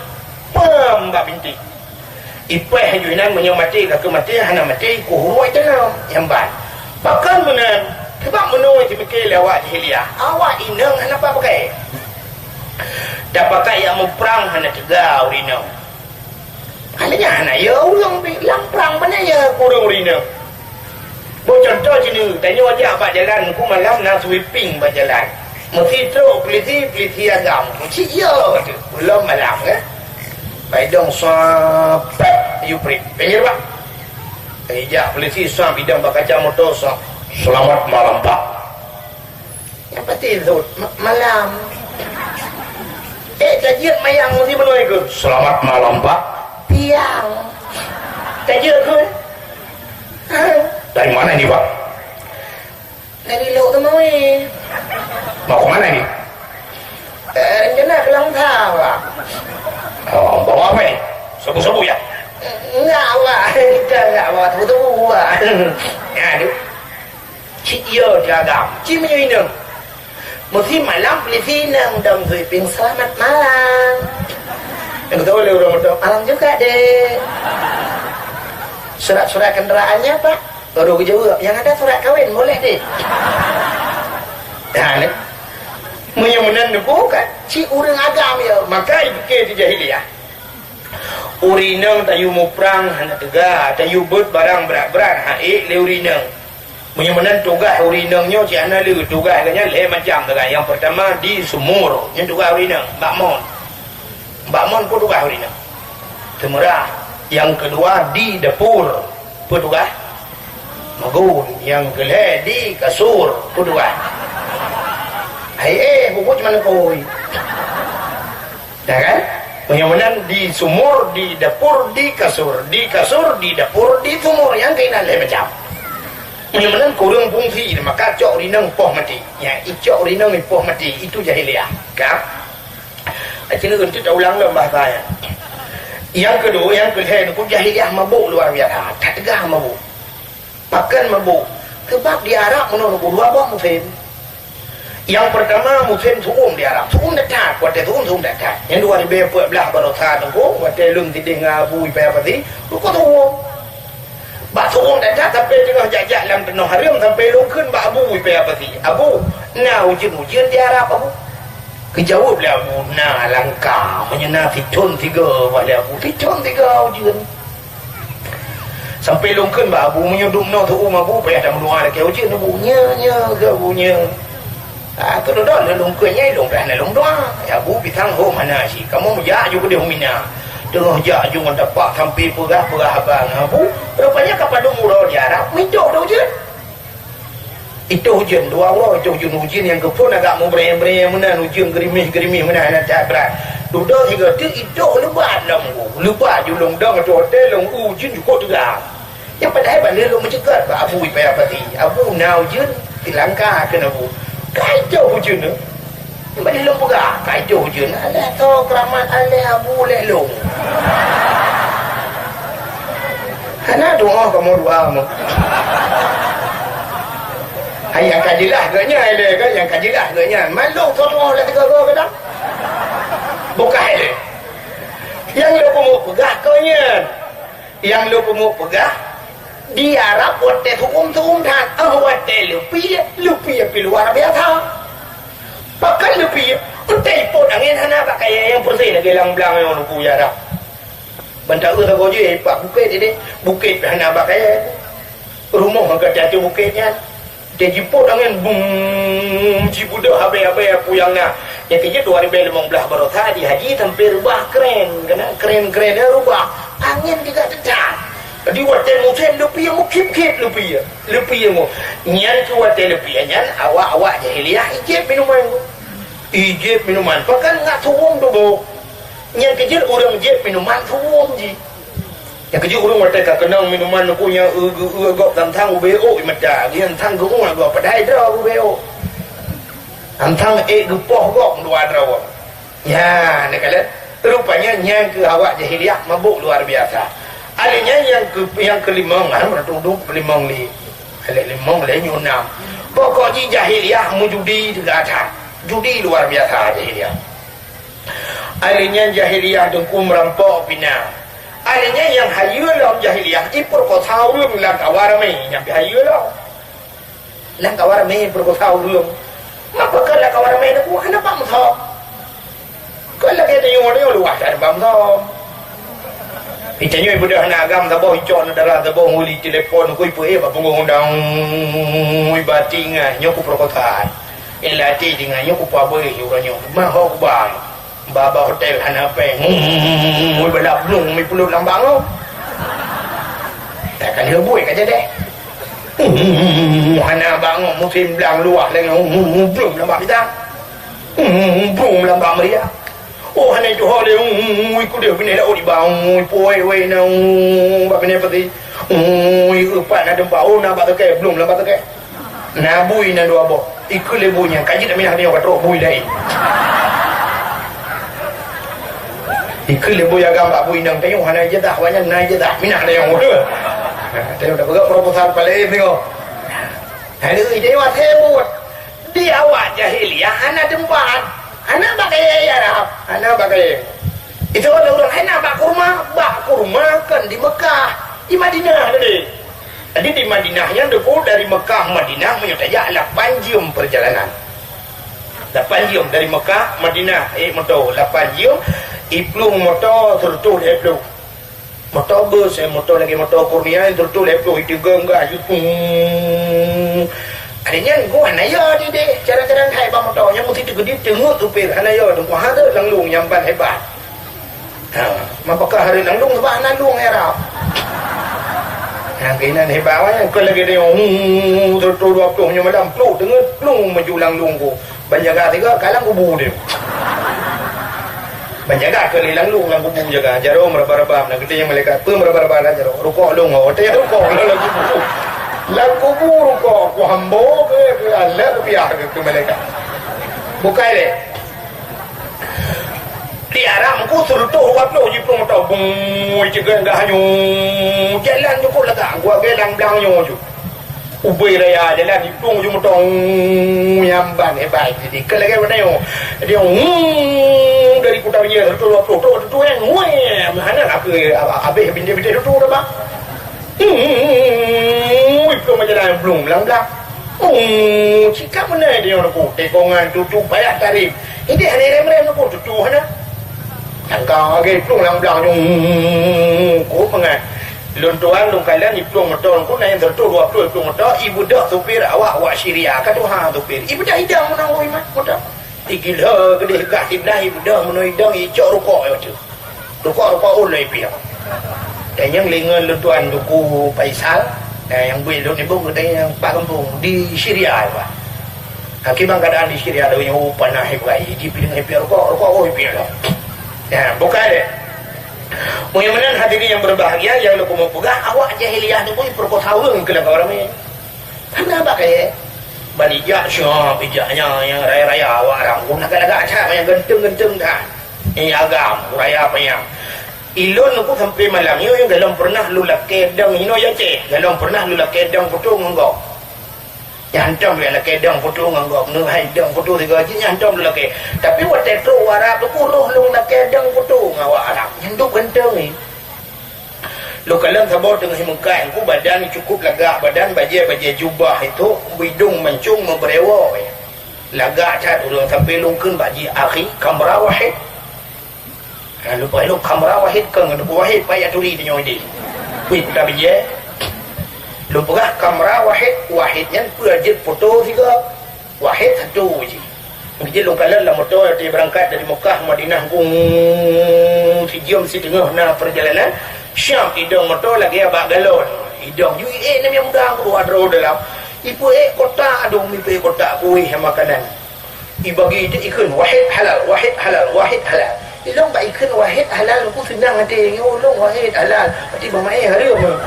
pam bak binti. Ipéh aju inan meunyoe maté ka keu maté, hana maté, ikueh uruek itanam nyang ban. Pakon meunan? Sabab meunoe jipike lé awak jahiliyah, awak inong hana pat pakai. Tapakai jak muprang hana teuga ureueng inong. Hana nyan hana yö ureueng pih, lam prang pane yö ureueng-ureueng inong. Beucontoh jinoe, tanyoe jak bak jalan, ku malam na sweeping bak jalan. Meusitrok peulisi, peulisi agam. Cit yö tu, ulôn malam, kan? Pai dong sap, pep, yu prit. Pinggir, Pak. Ijak peulisi sap, idong bak kaca moto sap. "Selamat malam, Pak." Nyang pasti rhot ma-, malam. Eh, tajeuet mayang di meunoe keuh. "Selamat malam, Pak." Siang. Tajeuet keuh. "Dari mana ini, Pak?" "Dari Lhokseumawe." "Mau ke mana ini?" "Eh, rencana ke Langsa, Pak." "Oh, bawa apa ini?" Sabu-sabu ya? Enggak, Wak. Enggak, enggak, Wak. Sabu-sabu, Wak. Ya, aduh. Cit yo di agam. Cit meunyoe inong. Mesti malam polisi inong dong sweeping, "Selamat malam." Yang kata oleh orang muda, "Malam juga, Dek." "Surat-surat kenderaannya, Pak?" Baru geujaweueb, "Yang ada surat kawin, boleh, Dek." Nah, ni. Meunyoe meunan neuku kan, cit ureueng agam ya, maka ipike di jahiliyah. Ureueng inong tayue muprang hana teuga, tayue beuet barang brat-brat, ha, ék lé ureueng inong. Meunyoe meunan tugaih ureueng inong nyoe cit hana le, tugaih geuh nyan lhèe macam tugaih. Nyang peurtama di sumur, nyan tugaih ureueng inong, bak mon. Bak mon peue tugaih ureueng inong? Seumeurah. Nyang keudua di dapur, peue tugaih? Magun. Nyang keulhèe di kasur, peue tugaih? Hai eh, bubut cuma neukôi. Ya kan? Meunyoe meunan di sumur, di dapur, di kasur, di kasur, di dapur, di sumur, nyang keunan lhèe macam. Meunyoe meunan kureueng fungsi, maka cok ureueng inong poh maté. Ya, icok ureueng inong poh maté, itu jahiliyah. Kan? Cina untuk taulang lom bahasa nyan. Nyang keudua, nyang keulhèe neuku jahiliyah mabök luar biasa. That teuga mabök. Pakon mabök? Sebab di Arab meunoe neuku dua boh musém. Nyang peurtama musém su'um di Arab. Su'um that-that, watèe su'um, su'um that-that. Nyang dua ribèe peuet blah baroesa neuku, watèe lôn sideh ngon Abu Ipèe Pasi, neuku su'um. Bak su'um that-that sampoe teungoh jak-jak lam tanoh hareuem sampoe lôn kheun bak Abu Ipèe Pasi, "Abu, na ujeuen-ujeuen di Arab, Abu?" Geujaweueb lé Abu, "Na langka, meunyoe na sithon sigoe," bah lé Abu, "sithon sigoe ujeuen." Sampoe lôn kheun bak Abu, "Meunyoe dumnoe su'um Abu, payah tameudoa lakèe ujeuen Abu." "Nyo, nyo," kheun Abu, "nyo." Ah, keuneudok lôn kheun nyan, lôn pih hana lôn doa. Ya, Abu pisang hom hana cit. Kamoe meujak ju keudeh u Mina. Teungoh jak ju ngon tapak sampoe peugah-peugah haba ngon Abu. Rupanya ka padum uroe di Arab, meuitoh dah ujeuen. Itoh ujeuen, dua uroe itoh ujeuen. Ujeuen nyang keuphon agak meubrèe-brèe meunan, ujeuen geurimih-geurimih meunan, hana that brat. Dudoe sigoe teuk itoh leubat lom. Leubat ju lôn dong ateueh hotel lôn, ujeuen jukôk teuga. Nyang padahai ban lheueh lôn meuceugat bak Abu Ipèe Pasi. "Abu, na ujeuen, silangka," kheun Abu. Ka itoh ujeuen tu. Nyang ban lheueh lôn peugah, ka itoh ujeuen. Alah, tho keuramat alah Abu lé lôn. Hana doa kamoe dua mu. Hai nyang ka jeulaih geuh nyan, hai lé geuh nyang ka jeulaih geuh nyan. Mandum tho doa lé tiga goe geuh dah. Bukai lé. Nyang lôn peumuek peugah keu nyan. Nyang lôn peumuek peugah, di Arab watèe su'um, su'um that, 'oh watèe leupie, leupie pih luar biasa. Pakon leupie, watèe ipot angén hana bak kayèe nyang peureuseh lagèe lam blang nyoe neuku di Arab. Ban taeu sagoe jih bak bukét idéh, bukét pih hana bak kayèe. Rumoh ka di ateueh bukét nyan. Watèe jipot angén, bum, jibeudôh habéh-habéh peue nyang na. Nyang keujeuet dua ribèe limong blah baroesa di haji sampoe reubah kren, keunan kren-kren nyan reubah. Angén teuga teutat. Jadi watèe musém leupie, meukhip-khip leupie. Leupie mo. Nyan keuh watèe leupie nyan awak-awak jahiliyah ijieb minuman. Ijieb minuman. Pakon ngat su'um tuboh. Nyang keujeuet ureueng jieb minuman su'um jih. Nyang keujeuet ureueng watèe ka keunong minuman neuku nyang eu geu-eu gob tantang ubé ôk i mata, geuh tantang geu'ue gob padahai droe ubé ôk. Tantang ék geupoh gob dua droe. Nyan, neukalon. Rupanya nyan keuh awak jahiliyah mabök luar biasa. Alèh nyan nyang keu, nyang keulimong, ah, meureutung-tung keulimong lé. Alèh limong lé nyoe nam. Pokok jih jahiliyah meujudi teuga that. Judi luar biasa jahiliyah. Alèh nyan jahiliyah teungku meurampok pih na. Alèh nyan nyang hayeue lom jahiliyah, ipeurkosa ureueng lam kawan ramé, nyan pih hayeue lom. Lam kawan ramé ipeurkosa ureueng. Mapa keu lam kawan ramé neuku hana bak meusom. Keu lagèe tanyoe, tanyoe luwah that bak meusom. Di tanyoe ibeudôh hana agam saboh, icok na dara saboh, nguli telepon, kui peuéh bak punggong undang, ui bati ngah, nyoe kupeurkosa. Ilati tinggai nyoe kupabeuh uroe nyoe. Mah ho kuba. Ba-ba hotel hana pèng. Ui, balap blong mi pulot lam bangoe. Tak kan dia buih ka jadi. Hana bangoe musim blang luah lagi. Blong lam bak kita. Blong lam bak meriah. Oh, hana itu ho le. Ui, kuda bini dah di bang. Ui, poi wei na. Bak bini peti. Ui, upat na tempat. Oh, na bak tekai. Blong lam bak tekai. Na bui na dua boh. Ikeu lé bui nyan, ka jeuet minah nyoe ka trok bui laén. Dikeue lé boh agam bak bu inong, tanyoe hana ijazah, awaknyan na ijazah, minah tanyoe. Tanyoe tapeugah proposal paleng tengok. Hai, tanyoe asai buet. Di awak jahiliyah hana teumpat. Hana bak kayèe Arab, hana bak kayèe. Itu ada ureueng hana bak kurma, bak kurma kan di Mekah, di Madinah tadi. Jadi di Madinah nyan teupeu dari Mekah Madinah meunyoe tajak lapan jeuem perjalanan. Lapan jeuem dari Mekah Madinah, eh, moto lapan jeuem, iplueng moto seureutôh lhèe ploh. Moto bus, eh, moto lagèe moto Kurnia, seureutôh lhèe ploh, iteugong gas, pung. Ada nyan gua hana yo dideh, cara-cara hai bak moto nyan mesti teugeudit teungeut supir, hana yo, teungku ha teuh lam lueng nyang ban hebat. Ha, mapakah hareuet lam lueng sabab hana lueng era. Nyang keunan hebat awak nyan, kon lagèe tanyoe, hmm, seureutôh dua ploh nyoe malam, pluek teungeut, plueng maju lam lueng ku. Ban jaga tiga, ka lam kubu dia. Ban jaga keu lé lam lueng, lam kubu jaga. Jaroe meuraba-raba, na geutanyoe malaikat, peue meuraba-raba lam jaroe? Rukok lôn, oh, teuh rukok lôn lam kubu. Lam kubu rukok, ku hambo keu, keu Allah, keu piah keu, keu malaikat. Bukai lé. Di Arab ku seureutôh dua ploh jiplueng moto, bung, ceugan gah nyoe. Jalan cukup lagak, gua ge lang blang nyoe ju. Ubé raya jalan diplueng ju moto, nyang ban hebat. Jadi, ke lagèe mana nyoe? Dia, hmm, dari Kuta Bajèe, seureutôh dua ploh, tu, tu, tu, yang, weh, hana lah ke, habis bintik-bintik tu, tu, dah, bang. Hmm, iplueng jalan, blung, blang, blang. Hmm, cikak mana dia, orang tu, tekongan, tu, tu, payah tarik. Idéh hana rem-rem nyoe tutoe hana. Nyang ka lagèe plueng lam blang nyoe, ko peungan. Lôn tuan lôn kalon iplueng moto lôn, kon na nyang seureutôh dua ploh iplueng moto, ibeudôh supir awak, awak Syria. Ka tuha supir. Ibeudôh idong meunan, oh, iman, moto. Igila keudeh gah siblah, ibeudôh meunan idong, icok rukok nyoe tu. Rukok-rukok ulèe piah. Dan nyang lé ngon lôn tuan Teungku Faisal, eh, nyang bui lôn ibu geutanyoe nyang pat gampông di Syria, Pak. Akibat keadaan di Syria, lôn nyoe panas hai beurai, jipiléng hai piah rukok, rukok, oh, piah lom. Nah, bukai deh. Meunyoe meunan hadirin yang berbahagia, nyang lôn keumeung peugah, awak jahiliyah nyoe peurukoh saweueng keu lam ramé. Hana bak kayèe. Ban ijak siap, ijak nyan, nyang raya-raya awak Arab. Guna lagak-lagak that, nyang ganteng-ganteng that. Nyang agam, raya panyang. Ilôn nyoe sampai malam nyoe, nyang galom pernah lôn lakèe dong inoe Aceh. Galom pernah lôn lakèe dong putôh ngon gob. Nyang hantom lôn lakèe dong putôh ngon gob. Nyoe hai dong putôh sigoe jih, nyang hantom lôn lakèe. Tapi watèe trok u Arab nyoe, roh lôn lakèe dong putôh ngon awak Arab. Nyan duek ganteng nyoe. Lôn kalon saboh teungoh meukat, nyoe badan cukup lagak, badan bajèe-bajèe jubah itu, bidong mancung meubeurewoe. Lagak that ureueng sampai lôn kheun bak jih, "Akhi, kamera wahid." Ha, lôn peugah lôn, "Kamera wahid," kon ngon wahid, payah turi tanyoe deh. Wih, peugah bijèe. Lôn peugah, "Kamera wahid," wahid nyan peue jeuet foto sigoe. Wahid satu jih. Jih lôn kalon lam moto, watèe beurangkat dari Mekah Madinah, gung, sijeuem siteungoh na peurjalanan, siap idong moto lagèe bak galon. Idong ju iék, nem nyang muda keudua droe dalam. Ipeuék kotak, adoh, ipeuék kotak kueh makanan. Ibagi itu ikheun, "Wahid halal, wahid halal, wahid halal." Ilôn bak ikheun wahid halal, ku seunang até, nyoe ulôn wahid halal. Berarti bak maé hareuem.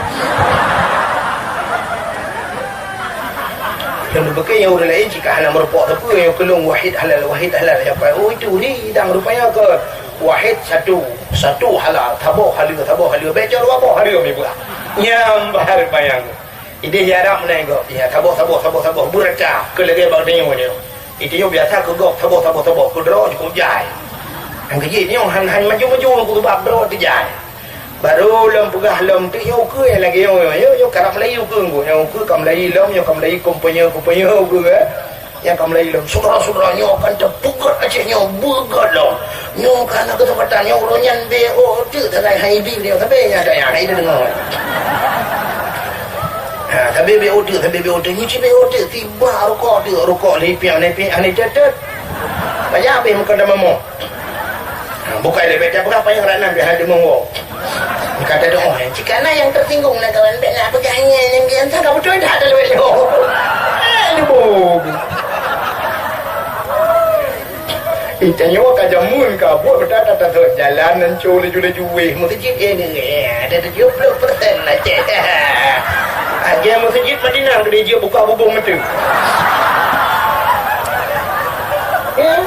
Lôn beukeu nyang ureueng laén cit ka hana meurupok sapeue, nyang keu lôn wahid halal, wahid halal. Nyang paléng, oh, itu ri idang rupanya keu wahid satu, satu halal, saboh haleue, saboh haleue. Bèk cok dua boh haleue mi buah. Nyang bahar payang. Idéh di Arab meunan gob, ya, saboh, saboh, saboh, saboh, beurata, keu lagèe bak tanyoe nyoe. Di tanyoe biasa keu gob saboh, saboh, saboh, keu droe jikôb jai. Nyang keu jih nyoe han, han maju-maju keu sabab droe teuh jai. Barô lom peugah lom teuk nyoe ukeue lagèe nyoe, nyoe, nyoe karab Melayu ukeue nyoe, nyoe ukeue ka Melayu lom, nyoe ka Melayu company, company ukeue, eh. Nyang ka Melayu lom, syedara-syedara nyoe kan teupeugöt Aceh nyoe beugöt lom. Nyoe ka na keuseumpatan nyoe ureueng nyan B O teuk sagai hai bi nyoe, sabe nyan tanya, hai deungoe. Ha, sabe B O teuk, sabe B O teuk, nyoe cit B O teuk, tiba rukok teuk, rukok lipek, lipek, hana teuteuet. Banyak habéh meukeunong dalam moh. Ha, bukai lé bèk tapeugah payah ranan bèk hana deungoe. Ka tadoe, jika na nyang tersinggung na kawan, bèk na peugah nyan, nyan, nyan, sangka beutôi that taleuet nyoe. Eh, lubuk. Ih, tanyoe ka jameun ka buet beutata-tata jalan nan col laju-laju wéh meuseujid, eh, ni, eh, ada tujuh puluh persen lah, cek. Aja meuseujid Madinah geude jeuet buka bubong meuteue. Eh?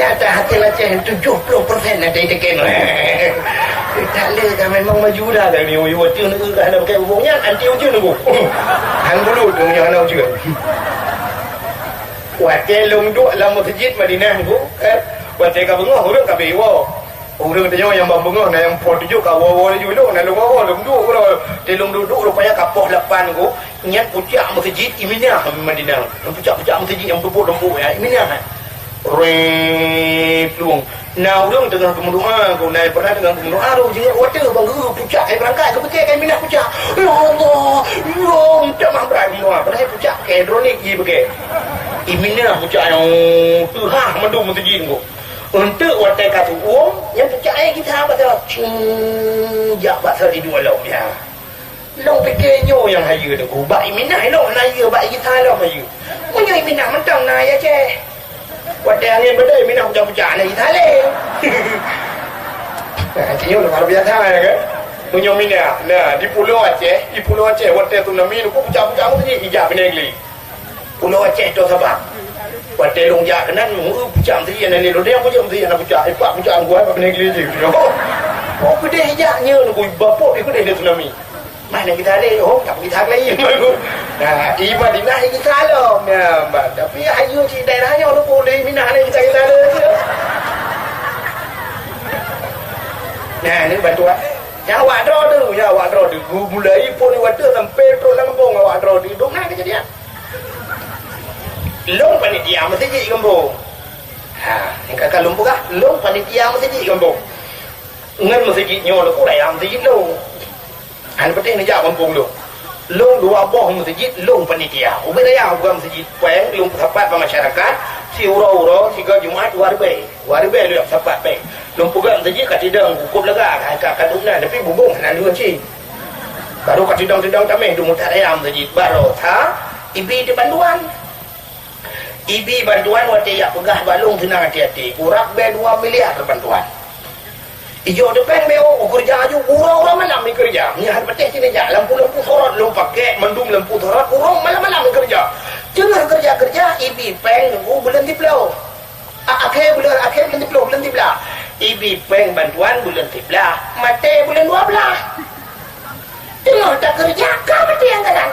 Nyata Até Aceh tujuh puluh persen na teuken. Tak lé ka memang maju dah, ka ni, uyu, uyu, uyu, ka hana pakai bubong nyan, anti ujeuen, nunggu. Hang bulut, nunggu, hana ujeuen. Watèe lôn duek lam meuseujid Madinah, nunggu, kan? Watèe ka beungoh, ureueng ka beuwoe. Ureueng tanyoe nyang ban beungoh, na nyang po tujoh ka woe-woe laju lôn, na lôn woe-woe, lôn duek uroe. Watèe lôn duek-duek, rupanya ka poh lapan, nunggu. Nyan pucak meuseujid i Minah, Madinah. Nyan pucak-pucak meuseujid nyang tumpôk-tumpôk, ya, i Minah, eh. Reng, plueng. Na ureueng teungoh geumeudoa, keu na pernah teungoh geumeudoa, roh jeuet watèe bang geu pucak, eh, beurangkat, geupike ka i Minah pucak. Ya Allah, ya, tamah brat geumeudoa. Padahai pucak ka hidrolik jih pike. I Minah pucak nyang teuhah mandum meuseujid, nunggu. Eunteuk watèe ka su'uem, nyan pucak, eh, gisa basa. Cing, jak basa di dua lom, ya. Lôn pike nyoe nyang hayeue, nunggu. Bak i Minah lôn hana hayeue, bak i gisa lom hayeue. Meunyoe i Minah mantong na, ya, Aceh. Watèe angén badai, i Minah pucak-pucak, na i gisa lé. Nah, tanyoe luar biasa, ya kan? Meunyoe Minah, nah, di Pulo Aceh, di Pulo Aceh, watèe tsunami, nunggu, pucak-pucak meuseujid, ijak Banda Gli. Pulo Aceh, Toh Sabang. Watèe lôn jak keunan, nunggu, pucak meuseujid, na lé lôn, dia pucak meuseujid, na pucak, ipak pucak, nunggu, ipak Banda Gli jih. Oh, keudéh ijak nyoe, nunggu, bapok di keudéh di tsunami. Mana kita ada? Oh, tak kita lain. Nah, i Madinah kita lom. Ya, bah. Tapi hayu cik daerah nyoe lu boleh Minah ni kita, kita ada. Nah, ni bantuan. Nyan awak droe tu, nyan awak droe tu. Gu-, mulai pun watèe sampai trok lam gampông awak droe tu. Dong na kejadian. Lôn panitia meuseujid gampông. Ha, nyang ka lôn peugah, lôn panitia meuseujid gampông. Ngon meuseujid nyoe lôn raya meuseujid lôn. Hana patéh neujak gampông lôn. Lôn dua boh meuseujid lôn panitia. Ubé raya buka meuseujid péng lôn peusapat bak masyarakat, siuroe-uroe, sigoe Jumat dua ribèe. Dua ribèe lôn peusapat péng. Lôn peugah meuseujid ka tidong, cukup lega, ka, ka, ka dum na, tapi bubong hana lôn cit. Baru ka tidong-tidong tameh, dum utak raya meuseujid. Baru tha, ibi di bantuan. Ibi bantuan watèe jak peugah bak lôn seunang até-até. Kurang bèe dua miliar bantuan. Ijok teupeng bèe, oh, keureuja aju, uroe-uroe malam ikeureuja. Nyan patéh sini jak, lampu-lampu sorot lôn pakai, mandum lampu sorot, uroe malam-malam ikeureuja. Teungoh keureuja-keureuja, ibi péng nunggu buleuen siplôh. A-, akhé buleuen, akhé buleuen siplôh, buleuen siblaih. Ibi péng bantuan buleuen siblaih, maté buleuen dua blaih. Teungoh takeureuja, ka maté anggaran.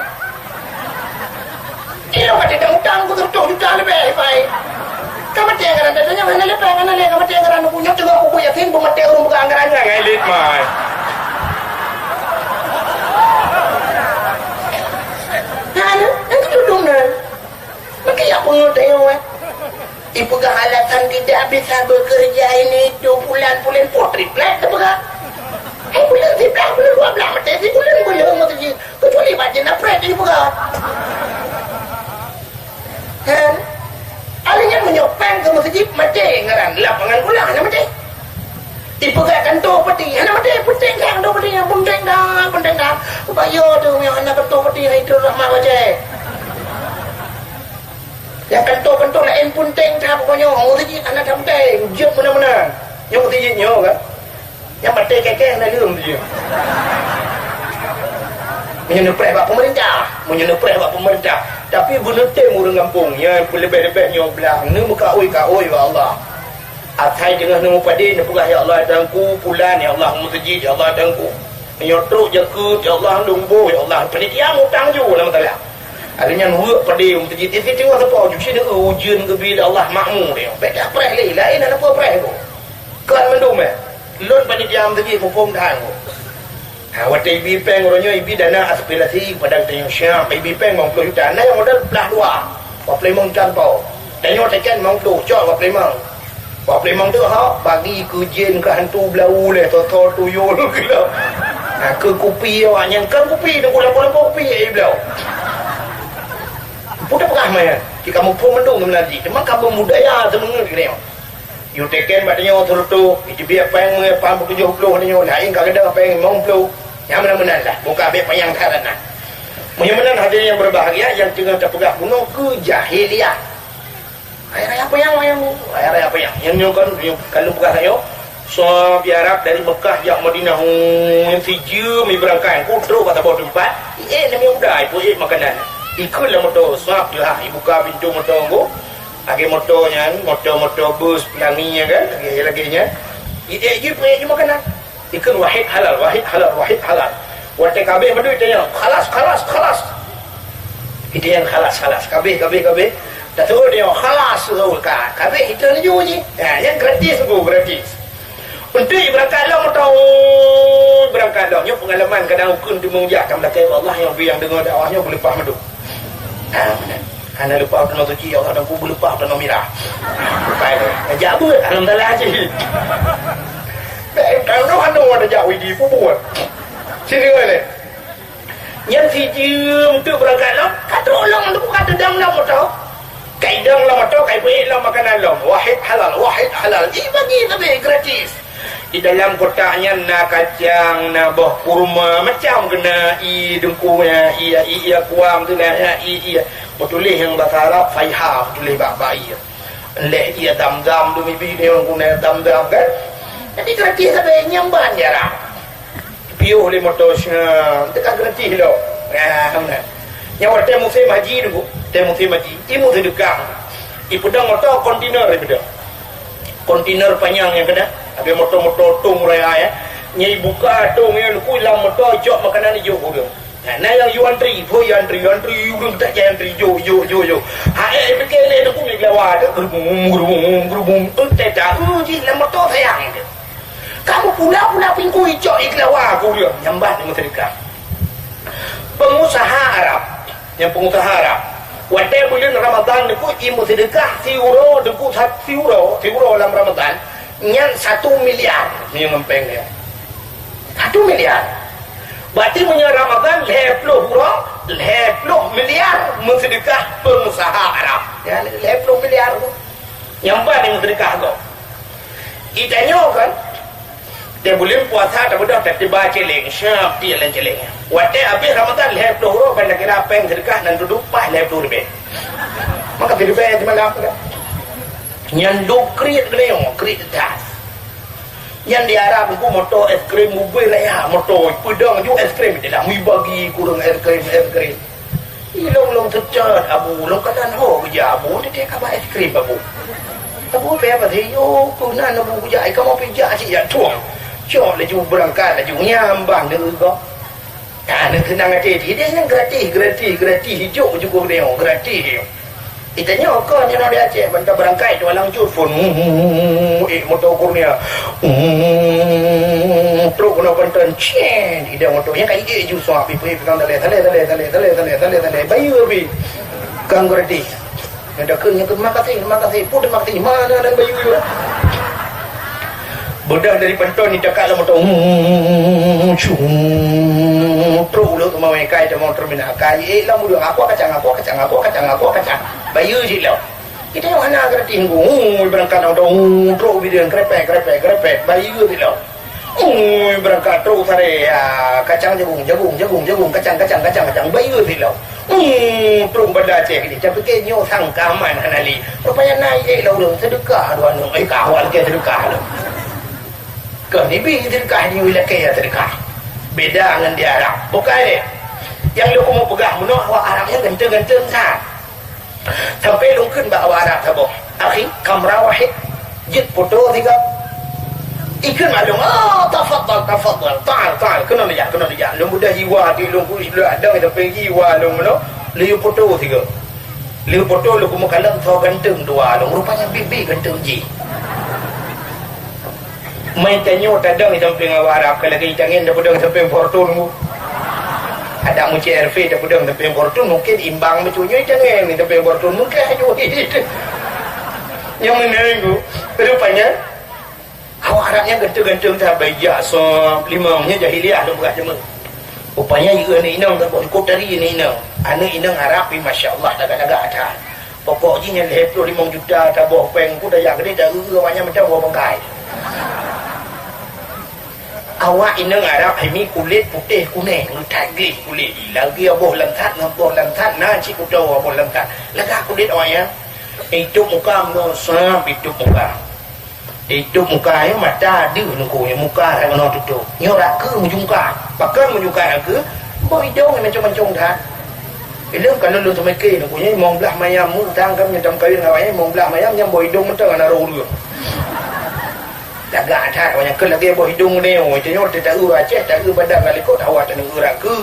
Ilôn ka teuutang keu seratus juta leubeh, pai. Ka maté anggaran, teunyok hana leupah, hana lé, ka maté anggaran, nyoe teungoh kubu yakin, beumaté ureueng buka anggaran nyan, ngai lét, mai. Nah, nyan, nyan keududong nyan. Maka ya peungeut tanyoe, eh. Ipeugah alasan tidak bisa bekerja ini itu bulan-bulan putri plek ipeugah. Eh, bulan siblaih, bulan dua blaih, maté sibuleuen, buleuen meuseujid. Kecuali bak jeuet na prek ipeugah. Kan? Alèh nyan meunyoe péng keu meuseujid maté ngaran lapangan bola hana maté. Ipeugah kantô peuti, hana maté, peunteng that kantô peuti nyan, peunteng that, peunteng that. Bayoe tu meunyoe hana kantô peuti, hai tu rahmat wajah. Nyang kantô-kantô laén peunteng that pokoknyoe, meuseujid hana that peunteng, jeuet meunan-meunan. Nyoe meuseujid nyoe kan. Nyang maté kèe-kèe hana leuem jih. Meunyoe neupreh bak peumeurintah, meunyoe neupreh bak peumeurintah. Tapi beuneutem ureueng gampông, nyan peuleubeh-leubeh nyoe blang, neumeukaôi-kaôi bak Allah. Asai teungoh neumupadé, neupeugah, "Ya Allah, Tuhanku, pulan, ya Allah, meuseujid, ya Allah, Tuhanku." Nyoe trok jakeuet, "Ya Allah, lôn boh, ya Allah." Panitia mutang ju lam tala. Lheueh nyan weuek padé u meuseujid, isi teungoh sapo, ju sineuk ujeuen geubi lé Allah makmu deh. Bèk tapreh lé, laén hana peue preh boh. Kon mandum, eh. Lôn panitia meuseujid muphom that, oh. Ha, watèe ibi péng uroe nyoe ibi dana aspirasi keupada geutanyoe siap, ibi péng limong ploh juta. Na nyang modal plah dua, dua ploh limong juta sapo. Tanyoe teken limong ploh, cok dua ploh limong. Dua ploh limong tu, ha, bagi keu jén, keu hantu, blau lé, soe-soe tuyul, keu lôn. Ha, keu kupi awak nyan, kon kupi, teuku lampu-lampu kupi, eh, blau. Peue tapeugah meunan? Cit kamoe phon mandum keumeunajih, teuma kamoe budaya teumeungeut keu tanyoe. Yue teken bak tanyoe seureutôh, iteubiet péng meunyoe paih peutujoh ploh tanyoe, laén ka geudong péng limong ploh. Nyang meunan-meunan lah, buka bèk panyang that na. Meunyoe meunan hadirin yang berbahagia, nyang teungoh tapeugah bunoe keu jahiliyah. Raya-raya panyang, raya, raya-raya panyang. Nyang nyoe kan, nyang ka lôn peugah tanyoe, soe piarab dari Mekah jak Madinah, oh, nyang sijeuem ibeurangkat, ku trok bak saboh teumpat, iék namiet uda, ipeuék makanan. Ikheun lam moto, sab teuhah, ibuka pintoe moto, ku Lagèe moto nyan, moto-moto bus, Pelangi nyan kan, lagèe, lagèe nyan. Idéh jih peuék jih makanan. Ikheun wahid halal, wahid halal, wahid halal. Watèe ka abéh mandum itanyong, "Khalas, khalas, khalas." Itanyong, "Khalas, khalas." Ka abéh, ka abéh, ka abéh. Dah turun dia, "Khalas, turun." Ka, ka abéh, itu laju jih. Ha, nyan gratis tu, gratis. Untuk beurangkat lom, beutôi beurangkat lom. Nyoe peungalaman kadang ukeue teumeung jak, ka meulakèe bak Allah nyang bri nyang deungö dakwah nyoe beuleupah mandum. Ah, hana leupah tanoh suci, ya Allah, dan ku beuleupah tanoh mirah. Bukai lé. Jak beuet, alhamdulillah cit. Bèk tanoh hana ada jak widi pun buet. Sini lé. Nyang sijeuem teuk beurangkat lom, ka trôk lom, ka teudong lom moto. Ka idong lom moto, ka ipeuék lom makanan lom. Wahid halal, wahid halal. Ibagi sabe gratis. Di dalam kotak nyan na kacang, na boh kurma, macam keunan, ie deungku nyan, ie, ie, ie kuam tu na, ie, ie. Meutuléh nyang bahasa Arab, faiha, meutuléh bak, bak ie. Lhèe ie zam-zam tu mibi deungku na zam-zam kan. Jadi gratis sabe nyang ban jarak. Piôh lé moto, teuka gratis lom. Nah, nah. Nyang watèe musém haji tu, watèe musém haji, i museudeukah. Ipeudong moto kontainer ipeudong. Kontainer panyang nyang keunan, lagèe moto-moto tông raya, ya. Nyang ibuka tông nyan, ku lam moto ijok makanan ijok ureueng. Nah, na nyang yue antri, pho yue antri, yue antri, ureueng tak jai antri, jok, jok, jok, jok. Ha, eh, pike lé deungku di gelawa tu, geurubung, geurubung, geurubung, eh, teuka, eh, jih lam moto sayang tu. Kamoe pula-pula pintoe icok i keulawa keu ureueng nyang ban museudeukah. Peungusaha Arab, nyang peungusaha Arab, watèe buleuen Ramadhan deungku i museudeukah siuroe deungku sa-, siuroe, siuroe lam Ramadhan, nyan satu miliar meunyoe ngon péng nyan. Satu miliar. Berarti meunyoe Ramadhan lhèe ploh uroe, lhèe ploh miliar museudeukah peungusaha Arab. Ya, lhèe ploh miliar tu. Nyang ban museudeukah gob. Itanyoe kan, di buleuen puasa tabeudôh tatiba céléng, siap tiek lam céléng. Watèe abéh Ramadhan lhèe ploh uroe, ban takira péng seudeukah nan dudoe paih lhèe ploh ribèe. Maka siribèe simalam tu kan. Nyan duek kriet geuliong, kriet das. Nyan di Arab ku moto es krim ubé raya, moto peudong ju es krim, di dalam bagi kureueng es krim, es krim. Ilong-long teucot, Abu, long kanan ho geujak, Abu, teuka kaba es krim, Abu. Abu, pé apa sih? Yo, keunan Abu geujak, kamoe pih jak cit jak tueng. Cok laju beurangkat laju nyambah neu gob. Nah, neu seunang até jih. Idéh nyan gratis, gratis, gratis. Ijok jukung deungoe, gratis. Itanyoe kon nyoe di Aceh, ban tabeurangkat itu alang cut phon. Eh, moto Kurnia. Trok keunoe Panton, cen, idéh moto. Nyang ka ijek ju suap, ipeu, ipeu, kang talé, talé, talé. Bayeue pih. Kang gratis. Nyang dakeuet, nyang keuet, makasih, makasih, pun makasih. Mana ada bayeue? Beudôh dari Panton ni dekat lam moto. Hmm, cung. Trok ulut rumah mereka itu mau terminal. Kai, eh, lam udah. Aku kacang, aku kacang, aku kacang, aku kacang. Bayeue cit lom. Kita yang mana gratis nunggu. Hmm, berangkat moto. Hmm, trok bidan, krepek, krepek, krepek. Bayeue cit lom. Hmm, berangkat trok sare. Ya, kacang jagung, jagung, jagung, jagung, kacang, kacang, kacang, kacang. Bayeue cit lom. Hmm, trok banda Aceh ni. Tapi ke nyoe sangka man hana li. Rupanya naik, eh, lam udah. Sedekah dua aneuk. Eh, kawan ke sedekah tu. Keu Nabi teuka di wilayah teuka. Beda ngon di Arab. Bukai lé. Nyang lôn keumeung peugah, meunoe awak Arab nyan ganteng-ganteng that. Sampai lôn kheun bak awak Arab saboh, "Akhi, kamera wahid, jeuet foto sigoe." Ikheun bak lôn, "Ah, tafadhal, tafadhal. Ta'al, ta'al. Keunoe neujak, keunoe neujak." Lôn beudôh jiwa di lôn keu lôn ada tapi jiwa lôn meunoe, lôn foto sigoe. Lheueh foto lôn keumeung kalon soe ganteng dua lôn, rupanya biet-biet ganteng jih. Meutanyoe tadong i sampéng awak Arab, ka lagèe tangen tapeudong i sampéng Fortuner. Adak meucék R V tapeudong i sampéng Fortuner, mungkin imbang meucunyoe tangen i sampéng Fortuner, mungkin aju. Nyang meunan ku, rupanya Awak Arab nyan ganteng-ganteng that, bak ijak sop limong, nyan jahiliyah lôn peugah teuma. Rupanya yue aneuk inong, saboh likot tari aneuk inong. Aneuk inong Arab pih, masya Allah, lagak-lagak that. Pokok jih nyan lhèe ploh limong juta saboh péng, ku daya gede dah eu awak nyan macam buah bangkai. Awak inong Arab hai mi kulét putéh kunéng, that gleh kulét. Lagèe boh langsat ngon boh langsat, na cit kuto boh langsat. Lagak kulét awak nyan. Itôp muka, meunyoe sop itôp muka. Itôp muka nyoe mata deuh nungku nyoe, muka hai meunoe tutôp. Nyoe rakeu meujungka. Pakon meujungka rakeu? Boh idong nyoe mancong-mancong that. Ileuem ka lôn, lôn teumeuké, nyoe limong blaih mayam, meuntang ka meunyoe tameukawen ngon awak nyan, limong blaih mayam, nyan boh idong mantong hana rhot ureueng. Lagak that, awak nyan keu lagèe boh idong nyoe, tanyoe teuta-eu Aceh, ta-eu padang ka likot, hawa tanyoe eu rakeu.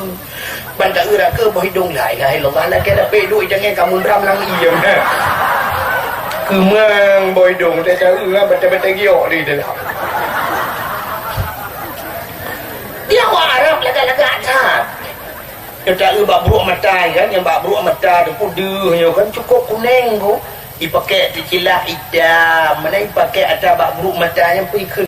Ban ta-eu rakeu boh idong, la ilaha illallah, lagèe dapet duek jangai ka meundram lam ie. Keumang boh idong, teuta-eu, batèe-batèe giok di dalam. Di awak Arab lagak-lagak that. Teuta-eu bak brok mata kan, nyang bak brok mata teupeu deuh nyoe kan cukôp kunèng bu. Ipakèk teucilak itam, meunan ipakèk ata bak brok mata nyang pih kheun.